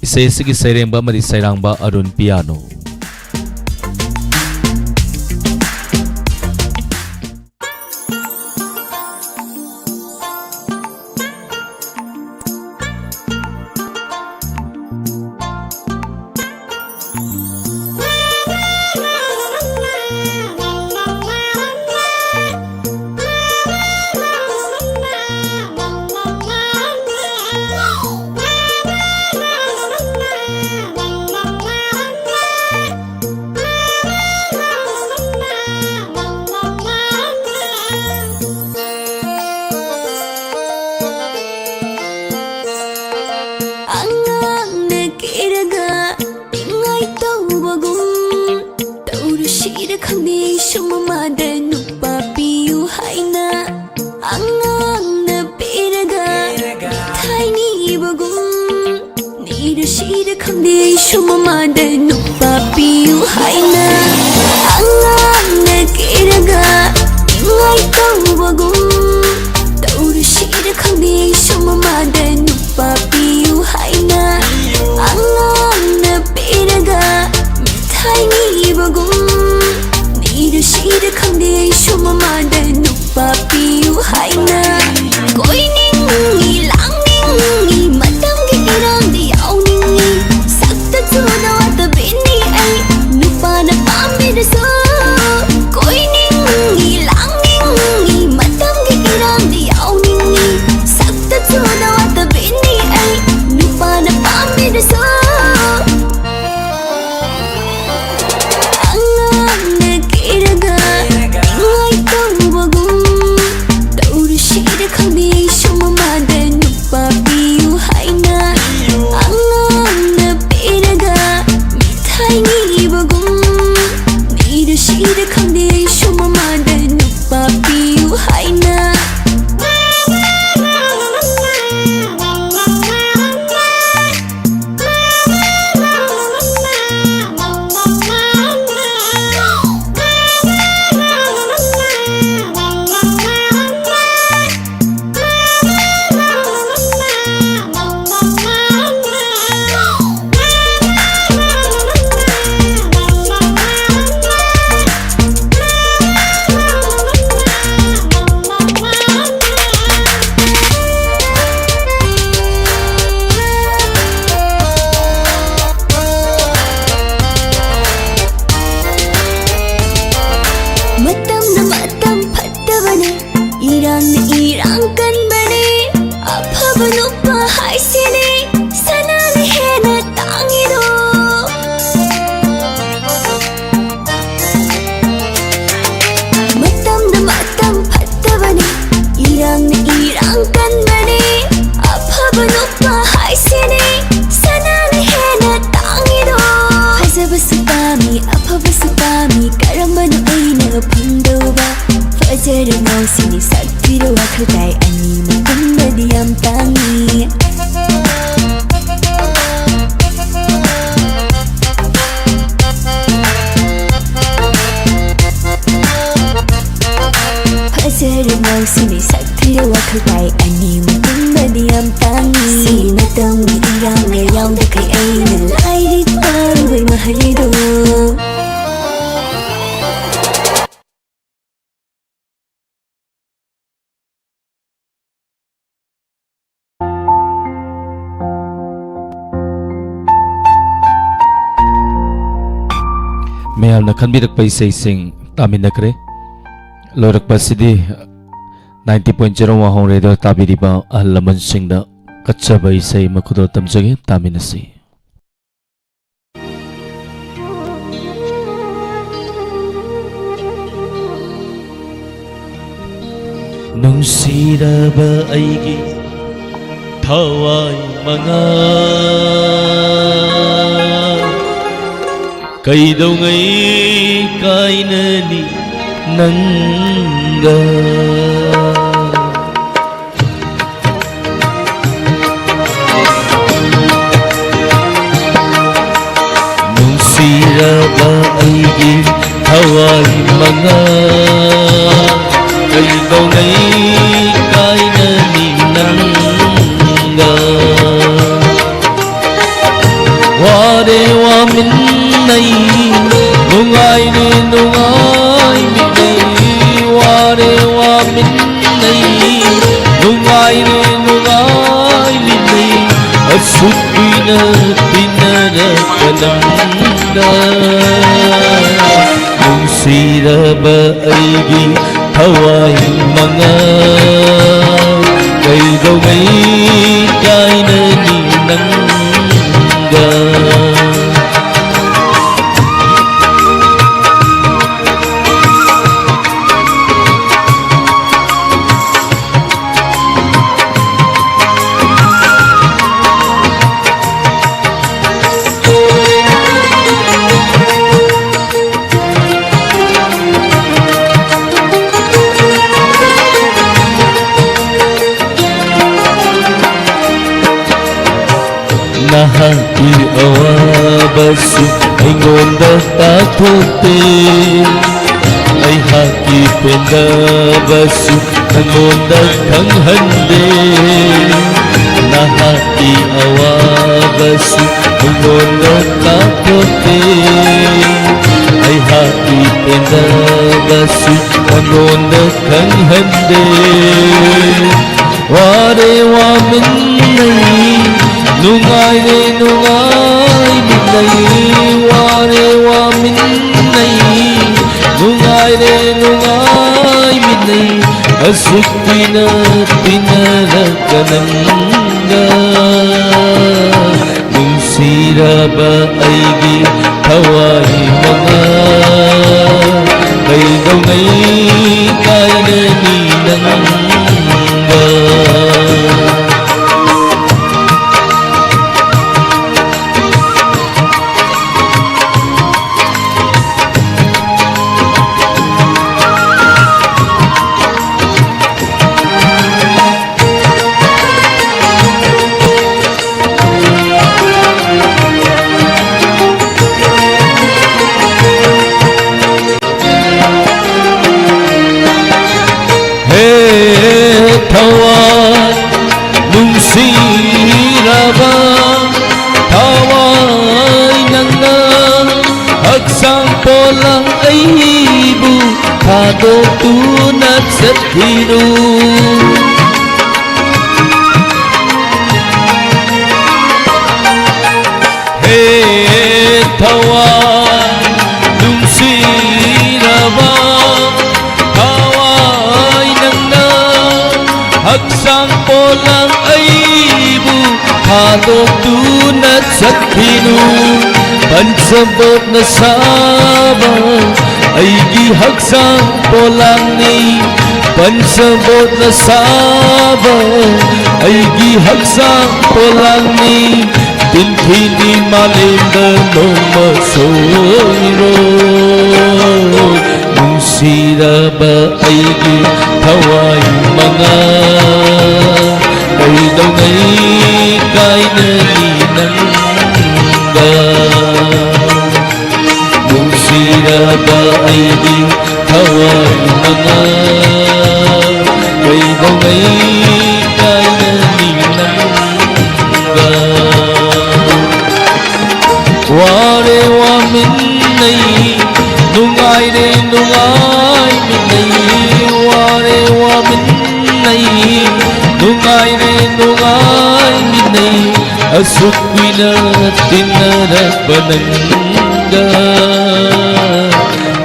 ꯏꯁꯩ ꯑꯁꯤꯒꯤ ꯁꯩꯔꯦꯡꯕ ꯑꯃꯗꯤ ꯁꯩꯔꯥꯡꯕ ꯑꯔꯨꯟ ꯄꯤꯌꯥꯅꯣ꯫ ꯑꯉꯥꯡꯅ ꯀꯦꯔꯒ ꯅꯤꯡꯉꯥꯏ ꯇꯧꯕꯒꯨꯝ ꯇꯧꯔꯨꯁꯤꯔ ꯈꯪꯗꯦ, ꯁꯨꯝ ꯃꯃꯥꯗ ꯅꯨꯄꯥ ꯄꯤꯌꯨ ꯍꯥꯏꯅ꯫ ꯑꯉꯥꯡꯅ ꯄꯦꯔꯒ ꯃꯤꯊꯥꯏ ꯅꯤꯕꯒꯨꯝ ꯅꯤꯔꯨꯁꯤ ꯏꯔ ꯈꯪꯗꯦ ꯑꯩꯁꯨ ꯃꯃꯥꯗ ꯅꯨꯄꯥ ꯄꯤꯌꯨ ꯍꯥꯏꯅ꯫ ꯑꯉꯥꯡꯅ ꯀꯦꯔꯒ ꯅꯤꯡꯉꯥꯏ ꯇꯧꯕꯒꯨꯝ ꯇꯧꯔꯁꯤꯔ ꯈꯪꯗꯦ ꯑꯩꯁꯨ ꯃꯃꯥꯗ ꯅꯨꯄꯥ ꯄꯤꯌꯨ ꯍꯥꯏꯅ꯫ ꯑꯉꯥꯡꯅ ꯄꯦꯔꯒ ꯃꯤꯊꯥꯏ ꯅꯤꯕꯒꯨꯝ ꯅꯤꯔꯁꯤꯔ ꯈꯪꯗꯦ ꯑꯩꯁꯨ ꯃꯃꯥꯗ ꯅꯨꯄꯥ ꯄꯤꯌꯨ ꯍꯥꯏꯅ꯫ ꯀꯣꯏꯅꯤꯡꯉꯤ ꯂꯥꯡꯅꯤꯡꯉꯤ ꯃꯇꯝꯒꯤ ꯏꯔꯥꯡꯗ ꯌꯥꯎꯅꯤꯡꯉꯤ꯫ ꯁꯛꯇ ꯆꯨꯗ ꯋꯥꯇꯕꯤꯅꯤ ꯑꯩ ꯅꯨꯄꯥꯅ ꯄꯥꯝꯕꯤꯔꯁꯨ꯫ ꯀꯣꯏꯅꯤꯡꯉꯤ ꯂꯥꯡꯅꯤꯡꯉꯤ ꯃꯇꯝꯒꯤ ꯏꯔꯥꯡꯗ ꯌꯥꯎꯅꯤꯡꯉꯤ꯫ ꯁꯛꯇ ꯆꯨꯗ ꯋꯥꯇꯕꯤꯅꯤ ꯑꯩ ꯅꯨꯄꯥꯅ ꯄꯥꯝꯕꯤꯔꯁꯨ꯫ ꯑꯉꯥꯡꯅ ꯀꯦꯔꯒ ꯅꯤꯡꯉꯥꯏ ꯇꯧꯕꯒꯨꯝ ꯇꯧꯔꯁꯤꯔ ꯈꯪꯗꯦ ꯑꯩꯁꯨ ꯃꯃꯥꯗ ꯅꯨꯄꯥ ꯄꯤꯌꯨ ꯍꯥꯏꯅ꯫ ꯑꯉꯥꯡꯅ ꯄꯦꯔꯒ ꯃꯤꯊꯥꯏ ꯅꯤꯕꯒꯨꯝ ꯅꯤꯔꯁꯤꯔ ꯈꯪꯗꯦ ꯑꯩꯁꯨ ꯃꯃꯥꯗ ꯅꯨꯄꯥ ꯄꯤꯌꯨ ꯍꯥꯏꯅ꯫ ꯃꯇꯝꯅ ꯃꯇꯝ ꯐꯠꯇꯕꯅꯦ, ꯏꯔꯥꯡꯅ ꯏꯔꯥꯡ ꯀꯟꯕꯅꯦ꯫ ꯑꯐꯕ ꯅꯨꯄꯥ ꯍꯥꯏꯁꯤꯅꯦ ꯁꯅꯥꯅ ꯍꯦꯟꯅ ꯇꯥꯡꯉꯤꯗꯣ꯫ ꯃꯇꯝꯅ ꯃꯇꯝ ꯐꯠꯇꯕꯅꯦ, ꯏꯔꯥꯡꯅ ꯏꯔꯥꯡ ꯀꯟꯕꯅꯦ꯫ ꯑꯐꯕ ꯅꯨꯄꯥ ꯍꯥꯏꯁꯤꯅꯦ ꯁꯅꯥꯅ ꯍꯦꯟꯅ ꯇꯥꯡꯉꯤꯗꯣ꯫ ꯐꯖꯕꯁꯨ ꯄꯥꯝꯃꯤ, ꯑꯐꯕꯁꯨ ꯄꯥꯝꯃꯤ, ꯀꯔꯝꯕꯅꯣ ꯑꯩꯅ ꯐꯪꯗꯧꯕ? ꯐꯖꯔ ꯉꯥꯎꯁꯤꯅꯤ ꯁꯛ ꯊꯤꯔ ꯋꯥꯈꯜ ꯇꯥꯏ, ꯑꯅꯤꯃꯛ ꯐꯪꯕꯗꯤ ꯌꯥꯝ ꯇꯥꯡꯉꯤ꯫ ꯂꯥꯏꯔꯤꯛ ꯉꯥꯎꯁꯤꯟꯕꯤ ꯁꯛ ꯊꯤꯔ ꯋꯥꯈꯜ ꯄꯥꯏ ꯑꯅꯤꯃꯛ ꯄꯨꯟꯕꯗꯤ ꯌꯥꯝ ꯇꯥꯡꯉꯤ꯫ ꯁꯤ ꯃꯇꯝꯒꯤ ꯏꯔꯥꯡꯅ ꯌꯥꯎꯗꯈꯩ ꯑꯩꯅ ꯂꯥꯏꯔꯤꯛ ꯄꯥꯔꯨꯕꯩ ꯃꯍꯩꯗꯣ꯫ ꯃꯌꯥꯝꯅ ꯈꯟꯕꯤꯔꯛꯄ ꯏꯁꯩꯁꯤꯡ ꯇꯥꯃꯤꯟꯅꯈ꯭ꯔꯦ꯫ ꯂꯣꯏꯔꯛꯄ ꯑꯁꯤꯗꯤ ninety point zero ꯋꯥꯍꯣꯡ ꯔꯦꯗꯤꯑꯣ ꯇꯥꯕꯤꯔꯤꯕ ꯑꯍꯜ ꯂꯃꯟꯁꯤꯡꯗ ꯀꯠꯆꯕ ꯏꯁꯩ ꯑꯃ ꯈꯨꯗꯣꯜ ꯇꯝꯖꯒꯦ, ꯇꯥꯃꯤꯟꯅꯁꯤ꯫ ꯅꯨꯡꯁꯤꯔꯕ ꯑꯩꯒꯤ ꯊꯋꯥꯏ ꯃꯉꯥ, ꯀꯩꯗꯧꯉꯩ ꯀꯥꯏꯅꯅꯤ ꯅꯪꯒ? ꯅꯨꯡꯁꯤꯔꯕ ꯑꯩꯒꯤ ꯊꯋꯥꯏ ꯃꯉꯥ, ꯀꯩꯗꯧꯉꯩ ꯀꯥꯏꯅꯅꯤ ꯅꯪꯒ? ꯋꯥꯔꯦ ꯋꯥꯃꯤꯟꯅꯩ, ꯅꯨꯡꯉꯥꯏꯔꯦ ꯅꯨꯡꯉꯥꯏꯃꯤꯟꯅꯩ, ꯋꯥꯔꯦ ꯋꯥꯃꯤꯟꯅꯩ, ꯅꯨꯡꯉꯥꯏꯔꯦ ꯅꯨꯡꯉꯥꯏꯃꯤꯟꯅꯩ, ꯑꯁꯨꯛ ꯀꯨꯏꯅ ꯇꯤꯟꯅꯔꯛꯄ ꯅꯪꯒ꯫ ꯅꯨꯡꯁꯤꯔꯕ ꯑꯩꯒꯤ ꯊꯋꯥꯏ ꯃꯉꯥ, ꯀꯩꯗꯧꯉꯩ ꯀꯥꯏꯅꯅꯤ ꯅꯪꯒ? ꯅꯍꯥꯛꯀꯤ ꯑꯋꯥꯕꯁꯨ ꯑꯩꯉꯣꯟꯗ ꯇꯥꯊꯣꯛꯇꯦ꯫ ꯑꯩꯍꯥꯛꯀꯤ ꯄꯦꯟꯗꯕꯁꯨ ꯅꯉꯣꯟꯗ ꯈꯪꯍꯟꯗꯦ, ꯅꯍꯥꯛꯀꯤ ꯑꯋꯥꯕꯁꯨ ꯅꯉꯣꯟꯗ ꯀꯥꯎꯊꯣꯛꯇꯦ꯫ ꯑꯩꯍꯥꯛꯀꯤ ꯄꯦꯟꯗꯕꯁꯨ ꯅꯉꯣꯟꯗ ꯈꯪꯍꯟꯗꯦ꯫ ꯋꯥꯔꯦ ꯋꯥꯃꯤꯟꯅꯩ, ꯅꯨꯡꯉꯥꯏꯔꯦ ꯅꯨꯡꯉꯥꯏꯃꯤꯟꯅꯩ꯫ ꯋꯥꯔꯦ ꯋꯥꯃꯤꯟꯅꯩ, ꯅꯨꯡꯉꯥꯏꯔꯦ ꯅꯨꯡꯉꯥꯏꯃꯤꯟꯅꯩ꯫ ꯑꯁꯨꯛ ꯀꯨꯏꯅ ꯇꯤꯟꯅꯔꯛꯄ ꯅꯪꯒ, ꯅꯨꯡꯁꯤꯔꯕ ꯑꯩꯒꯤ ꯊꯋꯥꯏ ꯃꯉꯥ, ꯀꯩꯗꯧꯉꯩ ꯀꯥꯏꯅꯅꯤ ꯅꯪꯒ? ꯍꯦ ꯊꯋꯥꯏ, ꯅꯨꯡꯁꯤꯔꯕ ꯊꯋꯥꯏ, ꯅꯪꯅ ꯍꯛꯆꯥꯡ ꯄꯣꯂꯥꯡ ꯑꯩꯕꯨ ꯊꯥꯗꯣꯛꯇꯨꯅ ꯆꯠꯈꯤꯅꯨ꯫ ꯍꯦ ꯊꯋꯥꯏ, ꯅꯨꯡꯁꯤꯔꯕ ꯊꯋꯥꯏ, ꯅꯪꯅ ꯍꯛꯆꯥꯡ ꯄꯣꯂꯥꯡ ꯑꯩꯕꯨ ꯊꯥꯗꯣꯛꯇꯨꯅ ꯆꯠꯈꯤꯅꯨ꯫ ꯄꯟꯆꯕꯣꯠꯅ ꯁꯥꯕ ꯑꯩꯒꯤ ꯍꯛꯆꯥꯡ ꯄꯣꯂꯥꯡꯅꯤ, ꯄꯟꯆꯕꯣꯠꯅ ꯁꯥꯕ ꯑꯩꯒꯤ ꯍꯛꯆꯥꯡ ꯄꯣꯂꯥꯡꯅꯤ꯫ ꯇꯤꯟꯊꯤꯅꯤ ꯃꯥꯂꯦꯝꯗ ꯅꯣꯡꯃ ꯁꯣꯏꯔꯣꯏ꯫ ꯅꯨꯡꯁꯤꯔꯕ ꯑꯩꯒꯤ ꯊꯋꯥꯏ ꯃꯉꯥ, ꯀꯩꯗꯧꯉꯩ ꯀꯥꯏꯅꯅꯤ ꯅꯪꯒ? ꯅꯨꯡꯁꯤꯔꯕ ꯑꯩꯒꯤ ꯅꯨꯡꯉꯥꯏꯔꯦ, ꯅꯨꯡꯉꯥꯏꯃꯤꯟꯅꯩ, ꯑꯁꯨꯛ ꯀꯨꯏꯅ ꯇꯤꯟꯅꯔꯛꯄ ꯅꯪꯒ꯫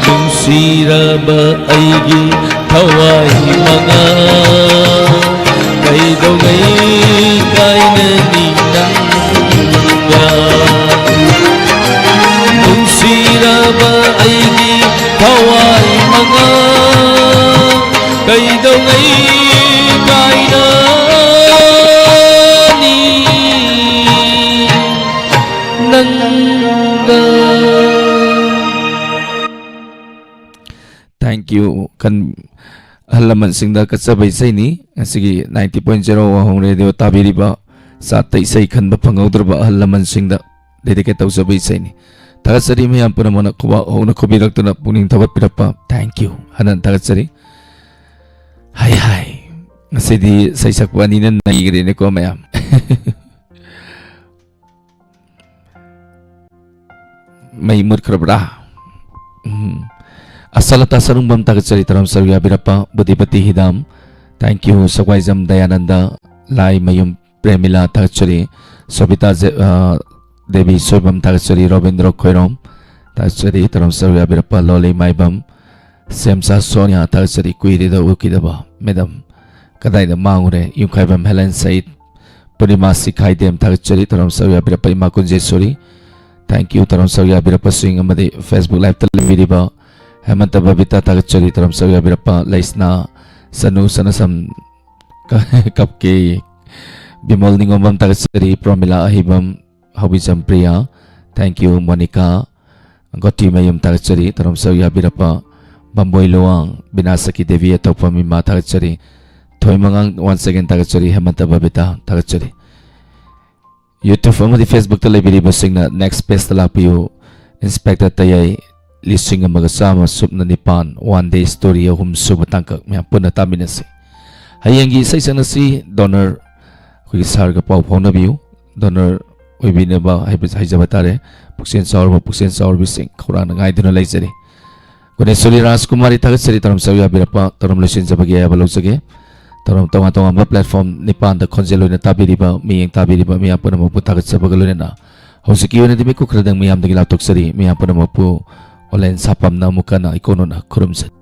ꯅꯨꯡꯁꯤꯔꯕ ꯑꯩꯒꯤ ꯊꯋꯥꯏ ꯃꯉꯥ, ꯀꯩꯗꯧꯉꯩ ꯀꯥꯏꯅꯅꯤ ꯅꯪꯒ? ꯅꯨꯡꯁꯤꯔꯕ ꯑꯩꯒꯤ ꯊꯋꯥꯏ ꯃꯉꯥ, ꯀꯩꯗꯧꯉꯩ ꯀꯥꯏꯅꯅꯤ ꯅꯪꯒ? Thank you꯫ ꯈꯟ-, ꯑꯍꯜ ꯂꯃꯟꯁꯤꯡꯗ ꯀꯠꯆꯕ ꯏꯁꯩꯅꯤ꯫ ꯉꯁꯤꯒꯤ ninety point zero ꯋꯥꯍꯣꯡ ꯔꯦꯗꯤꯑꯣ ꯇꯥꯕꯤꯔꯤꯕ ꯆꯥꯠꯇ ꯏꯁꯩ ꯈꯟꯕ ꯐꯪꯍꯧꯗ꯭ꯔꯕ ꯑꯍꯜ ꯂꯃꯟꯁꯤꯡꯗ dedicate ꯇꯧꯖꯕ ꯏꯁꯩꯅꯤ꯫ ꯊꯥꯒꯠꯆꯔꯤ ꯃꯌꯥꯝ ꯄꯨꯝꯅꯃꯛꯅ ꯈꯨꯕꯥꯛ ꯍꯧꯅ ꯈꯨꯕꯤꯔꯛꯇꯨꯅ ꯄꯨꯛꯅꯤꯡ ꯊꯧꯒꯠꯄꯤꯔꯛꯄ꯫ Thank you꯫ ꯍꯟꯅ ꯊꯥꯒꯠꯆꯔꯤ꯫ ꯍꯥꯏ ꯍꯥꯏ꯫ ꯉꯁꯤꯗꯤ ꯁꯩꯁꯛꯄ ꯑꯅꯤꯅ ꯅꯩꯈ꯭ꯔꯦꯅꯦꯀꯣ ꯃꯌꯥꯝ꯫ ꯃꯩ ꯃꯨꯠꯈ꯭ꯔꯕ꯭ꯔꯥ? ꯎꯝ꯫ ꯑꯁꯂꯇꯥ ꯁꯔꯨꯡꯕꯝ ꯊꯥꯒꯠꯆꯔꯤ, ꯇꯔꯥꯝ ꯁꯔꯨ ꯌꯥꯕꯤꯔꯛꯄ꯫ ꯕꯨꯙꯤꯄꯇꯤ ꯍꯤꯗꯥꯝ, thank you꯫ ꯁꯒ꯭ꯋꯥꯏꯖꯝ ꯗꯌꯥꯅꯟꯗ, ꯂꯥꯏꯃꯌꯨꯝ ꯄ꯭ꯔꯦꯃꯤꯂꯥ ꯊꯥꯒꯠꯆꯔꯤ꯫ ꯁꯣꯕꯤꯇꯥ ꯖꯦ-, ꯑ, ꯗꯦꯕꯤ ꯁꯣꯏꯕꯝ ꯊꯥꯒꯠꯆꯔꯤ꯫ ꯔꯣꯕꯤꯟꯗ꯭ꯔ ꯈꯣꯏꯔꯣꯝ ꯊꯥꯒꯠꯆꯔꯤ, ꯇꯔꯥꯝ ꯁꯔꯨ ꯌꯥꯕꯤꯔꯛꯄ꯫ ꯂꯣꯂꯤ ꯃꯥꯏꯕꯝ, ꯁꯦꯝꯁꯥ ꯁꯣꯅꯤꯌꯥ ꯊꯥꯒꯠꯆꯔꯤ, ꯀꯨꯏꯔꯦꯗ ꯎꯈꯤꯗꯕ꯫ ꯃꯦꯗꯥꯝ, ꯀꯗꯥꯏꯗ ꯃꯥꯡꯉꯨꯔꯦ? ꯌꯨꯝꯈꯥꯏꯕꯝ ꯍꯦꯂꯦꯟ ꯁꯌꯤꯗ, ꯄꯨꯔꯅꯤꯃꯥ ꯁꯤꯈꯥꯏꯗꯦꯝ ꯊꯥꯒꯠꯆꯔꯤ, ꯇꯔꯥꯝ ꯁꯔꯨ ꯌꯥꯕꯤꯔꯛꯄ꯫ ꯏꯃꯥ ꯀꯨꯟꯖꯦꯁꯣꯔꯤ, thank you꯫ ꯇꯔꯥꯝ ꯁꯔꯨ ꯌꯥꯕꯤꯔꯛꯄꯁꯤꯡ ꯑꯃꯗꯤ Facebook Liveꯇ ꯂꯩꯕꯤꯔꯤꯕ ꯍꯦꯃꯟꯇ ꯕꯕꯤꯇꯥ ꯊꯥꯒꯠꯆꯔꯤ, ꯇꯔꯥꯝ ꯁꯔꯨ ꯌꯥꯕꯤꯔꯛꯄ꯫ ꯂꯩꯁꯅꯥ ꯁꯅꯨ ꯁꯅꯁꯝ ꯀꯞꯀꯦ꯫ ꯕꯤꯃꯣꯜ ꯅꯤꯉꯣꯝꯕꯝ ꯊꯥꯒꯠꯆꯔꯤ, ꯄ꯭ꯔꯣꯃꯤꯂꯥ ꯑꯍꯩꯕꯝ, ꯍꯧꯕꯤꯖꯝ ꯄ꯭ꯔꯤꯌꯥ, thank you꯫ ꯃꯣꯅꯤꯀꯥ, ꯒꯣꯇꯤꯃꯌꯨꯝ ꯊꯥꯒꯠꯆꯔꯤ, ꯇꯔꯥꯝ ꯁꯔꯨ ꯌꯥꯕꯤꯔꯛꯄ꯫ ꯕꯝꯕꯣꯏ ꯂꯨꯋꯥꯡ, ꯕꯤꯅꯥꯁꯀꯤ ꯗꯦꯕꯤ ꯑꯇꯣꯞꯄ ꯃꯤꯃꯥ ꯊꯥꯒꯠꯆꯔꯤ꯫ ꯊꯣꯏꯃꯉꯥꯡ once again ꯊꯥꯒꯠꯆꯔꯤ, ꯍꯦꯃꯟꯇ ꯕꯕꯤꯇꯥ ꯊꯥꯒꯠꯆꯔꯤ꯫ YouTube ꯑꯃꯗꯤ Facebookꯇ ꯂꯩꯕꯤꯔꯤꯕꯁꯤꯡꯅ next pageꯇ ꯂꯥꯛꯄꯤꯌꯨ꯫ Inspector ꯇꯌꯥꯏ, ꯂꯤꯁꯤꯡ ꯑꯃꯒ ꯆꯥꯝꯃ ꯁꯨꯞꯅ ꯅꯤꯄꯥꯟ, One Day Story ꯑꯍꯨꯝ ꯁꯨꯕ ꯇꯥꯡꯀꯛ ꯃꯌꯥꯝ ꯄꯨꯟꯅ ꯇꯥꯃꯤꯟꯅꯁꯤ꯫ ꯍꯌꯦꯡꯒꯤ ꯏꯁꯩ ꯁꯛꯅꯁꯤ ꯗꯣꯅꯔ ꯑꯩꯈꯣꯏꯒꯤ ꯁꯥꯔꯒ ꯄꯥꯎ ꯐꯥꯎꯅꯕꯤꯌꯨ꯫ ꯗꯣꯅꯔ ꯑꯣꯏꯕꯤꯅꯕ ꯍꯥꯏꯕ, ꯍꯥꯏꯖꯕ ꯇꯥꯔꯦ꯫ ꯄꯨꯛꯆꯦꯜ ꯆꯥꯎꯔꯕ, ꯄꯨꯛꯆꯦꯜ ꯆꯥꯎꯔꯕꯤꯁꯤꯡ ꯈꯧꯔꯥꯡꯅ ꯉꯥꯏꯗꯨꯅ ꯂꯩꯖꯔꯤ꯫ ꯒꯨꯅꯦꯁꯣꯔꯤ ꯔꯥꯖꯀꯨꯃꯥꯔꯤ ꯊꯥꯒꯠꯆꯔꯤ, ꯇꯔꯥꯝ ꯁꯔꯨ ꯌꯥꯕꯤꯔꯛꯄ꯫ ꯇꯔꯥꯝ ꯂꯣꯏꯁꯤꯟꯖꯕꯒꯤ ꯑꯌꯥꯕ ꯂꯧꯖꯒꯦ꯫ ꯇꯣꯉꯥꯟ ꯇꯣꯉꯥꯟꯕ platform ꯅꯤꯄꯥꯟꯗ ꯈꯣꯟꯖꯦꯜ ꯑꯣꯏꯅ ꯇꯥꯕꯤꯔꯤꯕ, ꯃꯤꯠꯌꯦꯡ ꯇꯥꯕꯤꯔꯤꯕ ꯃꯤꯌꯥꯝ ꯄꯨꯝꯅꯃꯛꯄꯨ ꯊꯥꯒꯠꯆꯕꯒ ꯂꯣꯏꯅꯅ ꯍꯧꯖꯤꯛꯀꯤ ꯑꯣꯏꯅꯗꯤ ꯃꯤꯀꯨꯞ ꯈꯔꯗꯪ ꯃꯤꯌꯥꯝꯗꯒꯤ ꯂꯥꯞꯊꯣꯛꯆꯔꯤ꯫ ꯃꯤꯌꯥꯝ ꯄꯨꯝꯅꯃꯛꯄꯨ ꯑꯣꯟꯂꯥꯏꯟ ꯁꯥꯐꯝꯅ ꯑꯃꯨꯛ ꯍꯟꯅ ꯏꯀꯣꯟ ꯍꯨꯟꯅ ꯈꯨꯔꯨꯝꯖꯔꯤ꯫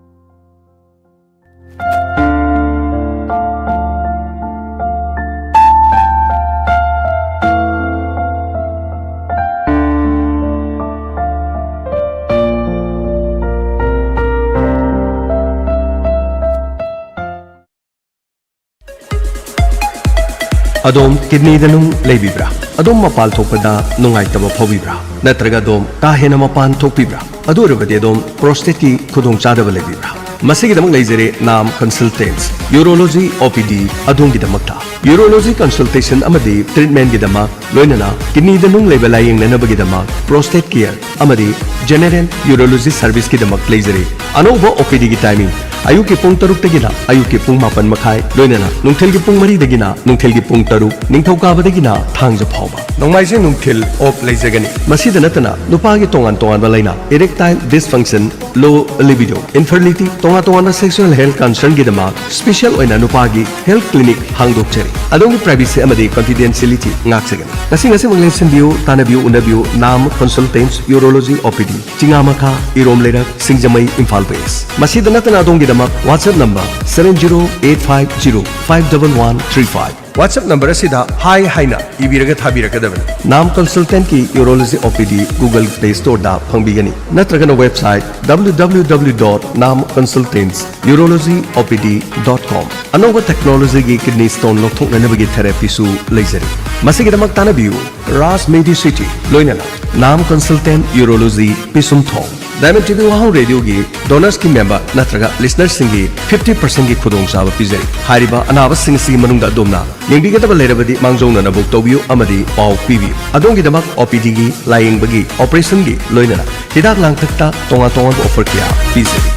ꯑꯗꯣꯝ ꯀꯤꯗꯅꯤꯗ ꯅꯨꯡ ꯂꯩꯕꯤꯕ꯭ꯔꯥ? ꯑꯗꯣꯝ ꯃꯄꯥꯟ ꯊꯣꯛꯄꯗ ꯅꯨꯡꯉꯥꯏꯇꯕ ꯐꯥꯎꯕꯤꯕ꯭ꯔꯥ? ꯅꯠꯇ꯭ꯔꯒ ꯑꯗꯣꯝ ꯀꯥ ꯍꯦꯟꯅ ꯃꯄꯥꯟ ꯊꯣꯛꯄꯤꯕ꯭ꯔꯥ? ꯑꯗꯨ ꯑꯣꯏꯔꯕꯗꯤ ꯑꯗꯣꯝ ꯄ꯭ꯔꯣꯁꯇꯦꯠꯀꯤ ꯈꯨꯗꯣꯡꯆꯥꯗꯕ ꯂꯩꯕꯤꯕ꯭ꯔꯥ? ꯃꯁꯤꯒꯤꯗꯃꯛ ꯂꯩꯖꯔꯦ ꯅꯥꯝ ꯀꯟꯁꯜꯇꯦꯟꯁ ꯌꯨꯔꯣꯂꯣꯖꯤ ꯑꯣ ꯄꯤ ꯗꯤ ꯑꯗꯣꯝꯒꯤꯗꯃꯛꯇ꯫ ꯌꯨꯔꯣꯂꯣꯖꯤ ꯀꯟꯁꯜꯇꯦꯁꯟ ꯑꯃꯗꯤ ꯇ꯭ꯔꯤꯠꯃꯦꯟꯒꯤꯗꯃꯛ, ꯂꯣꯏꯅꯅ ꯀꯤꯗꯅꯤꯗ ꯅꯨꯡ ꯂꯩꯕ ꯂꯥꯌꯦꯡꯅꯅꯕꯒꯤꯗꯃꯛ ꯄ꯭ꯔꯣꯁꯇꯦꯠ ꯀꯤꯌꯔ ꯑꯃꯗꯤ ꯖꯦꯅꯦꯔꯦꯜ ꯌꯨꯔꯣꯂꯣꯖꯤ ꯁꯔꯚꯤꯁꯀꯤꯗꯃꯛ ꯂꯩꯖꯔꯤ꯫ ꯑꯅꯧꯕ ꯑꯣ ꯄꯤ ꯗꯤꯒꯤ ꯇꯥꯏꯃꯤꯡ: ꯑꯌꯨꯛꯀꯤ ꯄꯨꯡ ꯇꯔꯨꯛꯇꯒꯤꯅ ꯑꯌꯨꯛꯀꯤ ꯄꯨꯡ ꯃꯥꯄꯟ ꯃꯈꯥꯏ, ꯂꯣꯏꯅꯅ ꯅꯨꯡꯊꯤꯜꯒꯤ ꯄꯨꯡ ꯃꯔꯤꯗꯒꯤꯅ ꯅꯨꯡꯊꯤꯜꯒꯤ ꯄꯨꯡ ꯇꯔꯨꯛ, ꯅꯤꯡꯊꯧꯀꯥꯕꯗꯒꯤꯅ ꯊꯥꯡꯖ ꯐꯥꯎꯕ꯫ ꯅꯣꯡꯃꯥꯏꯖꯤꯡ ꯅꯨꯡꯊꯤꯜ ꯑꯣꯐ ꯂꯩꯖꯒꯅꯤ꯫ ꯃꯁꯤꯗ ꯅꯠꯇꯅ ꯅꯨꯄꯥꯒꯤ ꯇꯣꯉꯥꯟ ꯇꯣꯉꯥꯟꯕ ꯂꯥꯏꯅꯥ, erectile dysfunction, low libido, infertility, ꯇꯣꯉꯥꯟ ꯇꯣꯉꯥꯟꯕ sexual health concernꯒꯤꯗꯃꯛ special ꯑꯣꯏꯅ ꯅꯨꯄꯥꯒꯤ health clinic ꯍꯥꯡꯗꯣꯛꯆꯔꯤ꯫ ꯑꯗꯣꯝꯒꯤ privacy ꯑꯃꯗꯤ confidentiality ꯉꯥꯛꯆꯒꯅꯤ꯫ ꯉꯁꯤ ꯉꯁꯤꯃꯛ ꯂꯦꯡꯁꯤꯟꯕꯤꯌꯨ, ꯇꯥꯟꯅꯕꯤꯌꯨ, ꯎꯅꯕꯤꯌꯨ, ꯅꯥꯝ Consultants Urology ꯑꯣ ꯄꯤ ꯗꯤ, ꯆꯤꯉꯥꯃꯈꯥ, ꯏꯔꯣꯝ ꯂꯩꯔꯛ, ꯁꯤꯡꯖꯃꯩ, ꯏꯝꯐꯥꯜ ꯋꯦꯁ꯫ ꯃꯁꯤꯗ ꯅꯠꯇꯅ ꯑꯗꯣꯝꯒꯤꯗꯃꯛ WhatsApp number seven zero eight five zero five double one three five꯫ WhatsApp number ꯑꯁꯤꯗ hi ꯍꯥꯏꯅ ꯏꯕꯤꯔꯒ ꯊꯥꯕꯤꯔꯛꯀꯗꯕꯅꯤ꯫ ꯅꯥꯝ Consultantꯀꯤ Urology ꯑꯣ ꯄꯤ ꯗꯤ Google Play Storeꯗ ꯐꯪꯕꯤꯒꯅꯤ, ꯅꯠꯇ꯭ꯔꯒꯅ website W W W dot nam consultants urology O P D dot com꯫ ꯑꯅꯧꯕ technologyꯒꯤ kidney stone ꯂꯧꯊꯣꯛꯅꯅꯕꯒꯤ therapyꯁꯨ ꯂꯩꯖꯔꯤ꯫ ꯃꯁꯤꯒꯤꯗꯃꯛ ꯇꯥꯟꯅꯕꯤꯌꯨ ꯔꯥꯖ ꯃꯦꯗꯤꯁꯤꯇꯤ, ꯂꯣꯏꯅꯅ ꯅꯥꯝ Consultant Urology, ꯄꯤꯁꯨꯝꯊꯣꯡ꯫ Diamond T V ꯋꯥꯍꯪ ꯔꯦꯗꯤꯑꯣꯒꯤ donorsꯀꯤ member ꯅꯠꯇ꯭ꯔꯒ listenerꯁꯤꯡꯒꯤ fifty percentꯀꯤ ꯈꯨꯗꯣꯡꯆꯥꯕ ꯄꯤꯖꯔꯤ꯫ ꯍꯥꯏꯔꯤꯕ ꯑꯅꯥꯕꯁꯤꯡ ꯑꯁꯤꯒꯤ ꯃꯅꯨꯡꯗ ꯑꯗꯣꯝꯅ ꯌꯦꯡꯕꯤꯒꯗꯕ ꯂꯩꯔꯕꯗꯤ ꯃꯥꯡꯖꯧꯅꯅ book ꯇꯧꯕꯤꯌꯨ ꯑꯃꯗꯤ ꯄꯥꯎ ꯄꯤꯕꯤꯌꯨ꯫ ꯑꯗꯣꯝꯒꯤꯗꯃꯛ OPDꯒꯤ, ꯂꯥꯌꯦꯡꯕꯒꯤ, operationꯒꯤ, ꯂꯣꯏꯅꯅ ꯍꯤꯗꯥꯛ ꯂꯥꯡꯊꯛꯇ ꯇꯣꯉꯥꯟ ꯇꯣꯉꯥꯟꯕ offer ꯀꯌꯥ ꯄꯤꯖꯔꯤ꯫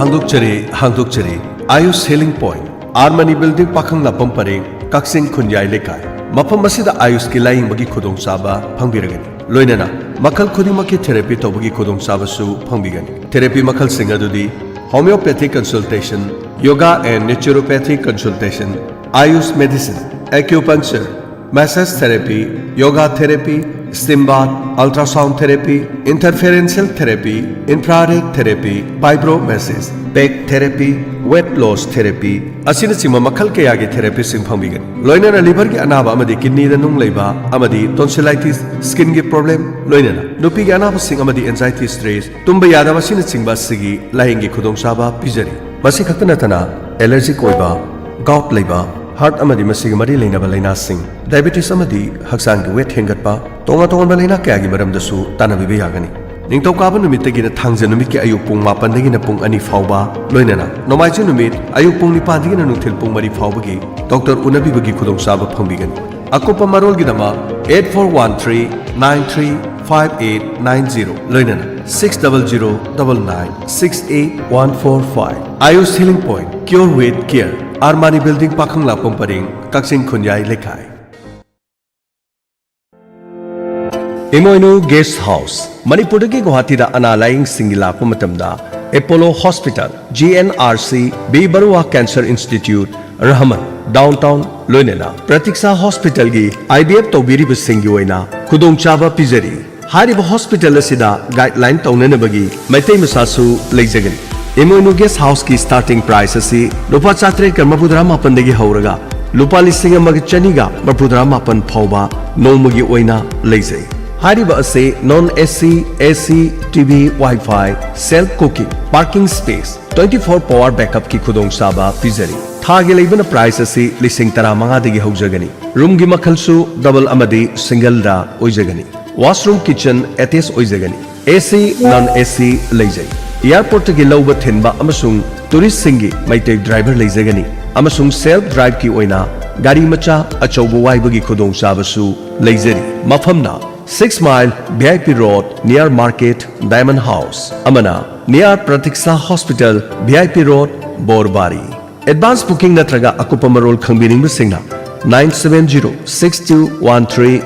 ꯍꯥꯡꯗꯣꯛꯆꯔꯤ, ꯍꯥꯡꯗꯣꯛꯆꯔꯤ꯫ Ayush Healing Point, R Mani Building, ꯄꯥꯈꯪꯂꯥꯛꯄꯝ ꯄꯔꯦꯡ, ꯀꯛꯆꯤꯡ ꯈꯨꯟꯌꯥꯏ ꯂꯩꯀꯥꯏ꯫ ꯃꯐꯝ ꯑꯁꯤꯗ ꯑꯥꯌꯨꯁꯀꯤ ꯂꯥꯌꯦꯡꯕꯒꯤ ꯈꯨꯗꯣꯡꯆꯥꯕ ꯐꯪꯕꯤꯔꯒꯅꯤ, ꯂꯣꯏꯅꯅ ꯃꯈꯜ ꯈꯨꯗꯤꯡꯃꯛꯀꯤ therapy ꯇꯧꯕꯒꯤ ꯈꯨꯗꯣꯡꯆꯥꯕꯁꯨ ꯐꯪꯕꯤꯒꯅꯤ꯫ Therapy ꯃꯈꯜꯁꯤꯡ ꯑꯗꯨꯗꯤ homeopathic consultation, yoga and naturopathic consultation, Ayush medicine, acupuncture, massage therapy, yoga therapy, steam bath, ultrasound therapy, interferential therapy, infrared therapy, fibromassage, peg therapy, weight loss therapy ꯑꯁꯤꯅꯆꯤꯡꯕ ꯃꯈꯜ ꯀꯌꯥꯒꯤ therapyꯁꯤꯡ ꯐꯪꯕꯤꯒꯅꯤ꯫ ꯂꯣꯏꯅꯅ liverꯒꯤ ꯑꯅꯥꯕ ꯑꯃꯗꯤ kidneyꯗ ꯅꯨꯡ ꯂꯩꯕ ꯑꯃꯗꯤ tonsillitis, skinꯒꯤ problem, ꯂꯣꯏꯅꯅ ꯅꯨꯄꯤꯒꯤ ꯑꯅꯥꯕꯁꯤꯡ ꯑꯃꯗꯤ anxiety stress, ꯇꯨꯝꯕ ꯌꯥꯗꯕ ꯑꯁꯤꯅꯆꯤꯡꯕ ꯑꯁꯤꯒꯤ ꯂꯥꯌꯦꯡꯒꯤ ꯈꯨꯗꯣꯡꯆꯥꯕ ꯄꯤꯖꯔꯤ꯫ ꯃꯁꯤ ꯈꯛꯇ ꯅꯠꯇꯅ allergic ꯑꯣꯏꯕ, gout ꯂꯩꯕ, heart ꯑꯃꯗꯤ ꯃꯁꯤꯒ ꯃꯔꯤ ꯂꯩꯅꯕ ꯂꯥꯏꯅꯥꯁꯤꯡ, diabetes ꯑꯃꯗꯤ ꯍꯛꯆꯥꯡꯒꯤ weight ꯍꯦꯟꯒꯠꯄ, ꯇꯣꯉꯥꯟ ꯇꯣꯉꯥꯟꯕ ꯂꯥꯏꯅꯥ ꯀꯌꯥꯒꯤ ꯃꯔꯝꯗꯁꯨ ꯇꯥꯟꯅꯕꯤꯕ ꯌꯥꯒꯅꯤ꯫ ꯅꯤꯡꯊꯧꯀꯥꯕ ꯅꯨꯃꯤꯠꯇꯒꯤꯅ ꯊꯥꯡꯖ ꯅꯨꯃꯤꯠꯀꯤ ꯑꯌꯨꯛ ꯄꯨꯡ ꯃꯥꯄꯟꯗꯒꯤꯅ ꯄꯨꯡ ꯑꯅꯤ ꯐꯥꯎꯕ, ꯂꯣꯏꯅꯅ ꯅꯣꯡꯃꯥꯏꯖꯤꯡ ꯅꯨꯃꯤꯠ ꯑꯌꯨꯛ ꯄꯨꯡ ꯅꯤꯄꯥꯟꯗꯒꯤꯅ ꯅꯨꯡꯊꯤꯜ ꯄꯨꯡ ꯃꯔꯤ ꯐꯥꯎꯕꯒꯤ doctor ꯎꯅꯕꯤꯕꯒꯤ ꯈꯨꯗꯣꯡꯆꯥꯕ ꯐꯪꯕꯤꯒꯅꯤ꯫ ꯑꯀꯨꯞꯄ ꯃꯔꯣꯜꯒꯤꯗꯃꯛ eight four one three nine three five eight nine zero, ꯂꯣꯏꯅꯅ six double zero double nine six eight one four five꯫ Ayush Healing Point, Cure with Care, ꯑꯥꯔꯃꯥꯅꯤ building, ꯄꯥꯈꯪꯂꯥꯛꯄꯝ ꯄꯔꯦꯡ, ꯀꯛꯆꯤꯡ ꯈꯨꯟꯌꯥꯏ ꯂꯩꯀꯥꯏ꯫ ꯏꯃꯣꯏꯅꯨ Guest House, ꯃꯅꯤꯄꯨꯔꯗꯒꯤ ꯒꯨꯋꯥꯍꯥꯇꯤꯗ ꯑꯅꯥ ꯂꯥꯌꯦꯡꯁꯤꯡꯒꯤ ꯂꯥꯛꯄ ꯃꯇꯝꯗ Apollo Hospital, G N R C, B Baruah Cancer Institute, Rahman, Downtown, ꯂꯣꯏꯅꯅ Pratiksha Hospitalꯒꯤ I V F ꯇꯧꯕꯤꯔꯤꯕꯁꯤꯡꯒꯤ ꯑꯣꯏꯅ ꯈꯨꯗꯣꯡꯆꯥꯕ ꯄꯤꯖꯔꯤ꯫ ꯍꯥꯏꯔꯤꯕ hospital ꯑꯁꯤꯗ guideline ꯇꯧꯅꯅꯕꯒꯤ ꯃꯩꯇꯩ ꯃꯆꯥꯁꯨ ꯂꯩꯖꯒꯅꯤ꯫ ꯏꯃꯣꯏꯅꯨ Guest Houseꯀꯤ starting price ꯑꯁꯤ ꯂꯨꯄꯥ ꯆꯥꯇ꯭ꯔꯦꯠꯀ ꯃꯔꯐꯨꯇꯔꯥ ꯃꯥꯄꯟꯗꯒꯤ ꯍꯧꯔꯒ ꯂꯨꯄꯥ ꯂꯤꯁꯤꯡ ꯑꯃꯒ ꯆꯅꯤꯒ ꯃꯔꯐꯨꯇꯔꯥ ꯃꯥꯄꯟ ꯐꯥꯎꯕ ꯅꯣꯡꯃꯒꯤ ꯑꯣꯏꯅ ꯂꯩꯖꯩ꯫ ꯍꯥꯏꯔꯤꯕ ꯑꯁꯤ non A C, A C, T V, Wi-Fi, self cooking, parking space, twenty four power backupꯀꯤ ꯈꯨꯗꯣꯡꯆꯥꯕ ꯄꯤꯖꯔꯤ꯫ ꯊꯥꯒꯤ ꯂꯩꯕꯅ price ꯑꯁꯤ ꯂꯤꯁꯤꯡ ꯇꯔꯥꯃꯉꯥꯗꯒꯤ ꯍꯧꯖꯒꯅꯤ꯫ Roomꯒꯤ ꯃꯈꯜꯁꯨ double ꯑꯃꯗꯤ singleꯗ ꯑꯣꯏꯖꯒꯅꯤ꯫ Washroom, kitchen attach ꯑꯣꯏꯖꯒꯅꯤ꯫ A C, non A C ꯂꯩꯖꯩ꯫ Airportꯇꯒꯤ ꯂꯧꯕ ꯊꯤꯟꯕ ꯑꯃꯁꯨꯡ touristꯁꯤꯡꯒꯤ ꯃꯩꯇꯩ driver ꯂꯩꯖꯒꯅꯤ, ꯑꯃꯁꯨꯡ self driveꯀꯤ ꯑꯣꯏꯅ ꯒꯥꯔꯤ ꯃꯆꯥ ꯑꯆꯧꯕ ꯋꯥꯏꯕꯒꯤ ꯈꯨꯗꯣꯡꯆꯥꯕꯁꯨ ꯂꯩꯖꯔꯤ꯫ ꯃꯐꯝꯅ Six Mile, V I P Road, near Market, Diamond House, ꯑꯃꯅ near Pratiksha Hospital, V I P Road, ꯕꯣꯔꯕꯥꯔꯤ꯫ Advance booking ꯅꯠꯇ꯭ꯔꯒ ꯑꯀꯨꯞꯄ ꯃꯔꯣꯜ ꯈꯪꯕꯤꯅꯤꯡꯕꯁꯤꯡꯅ nine seven zero six two one three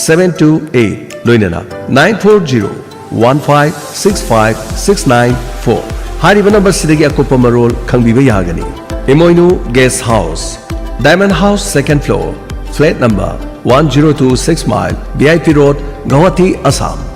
seven two eight, ꯂꯣꯏꯅꯅ nine four zero one five six five six nine four ꯍꯥꯏꯔꯤꯕ ꯅꯝꯕꯔꯁꯤꯗꯒꯤ ꯑꯀꯨꯞꯄ ꯃꯔꯣꯜ ꯈꯪꯕꯤꯕ ꯌꯥꯒꯅꯤ꯫ ꯏꯃꯣꯏꯅꯨ Guest House, Diamond House, second floor, flat number one zero two Six Mile, V I P Road, Guwahati, Assam.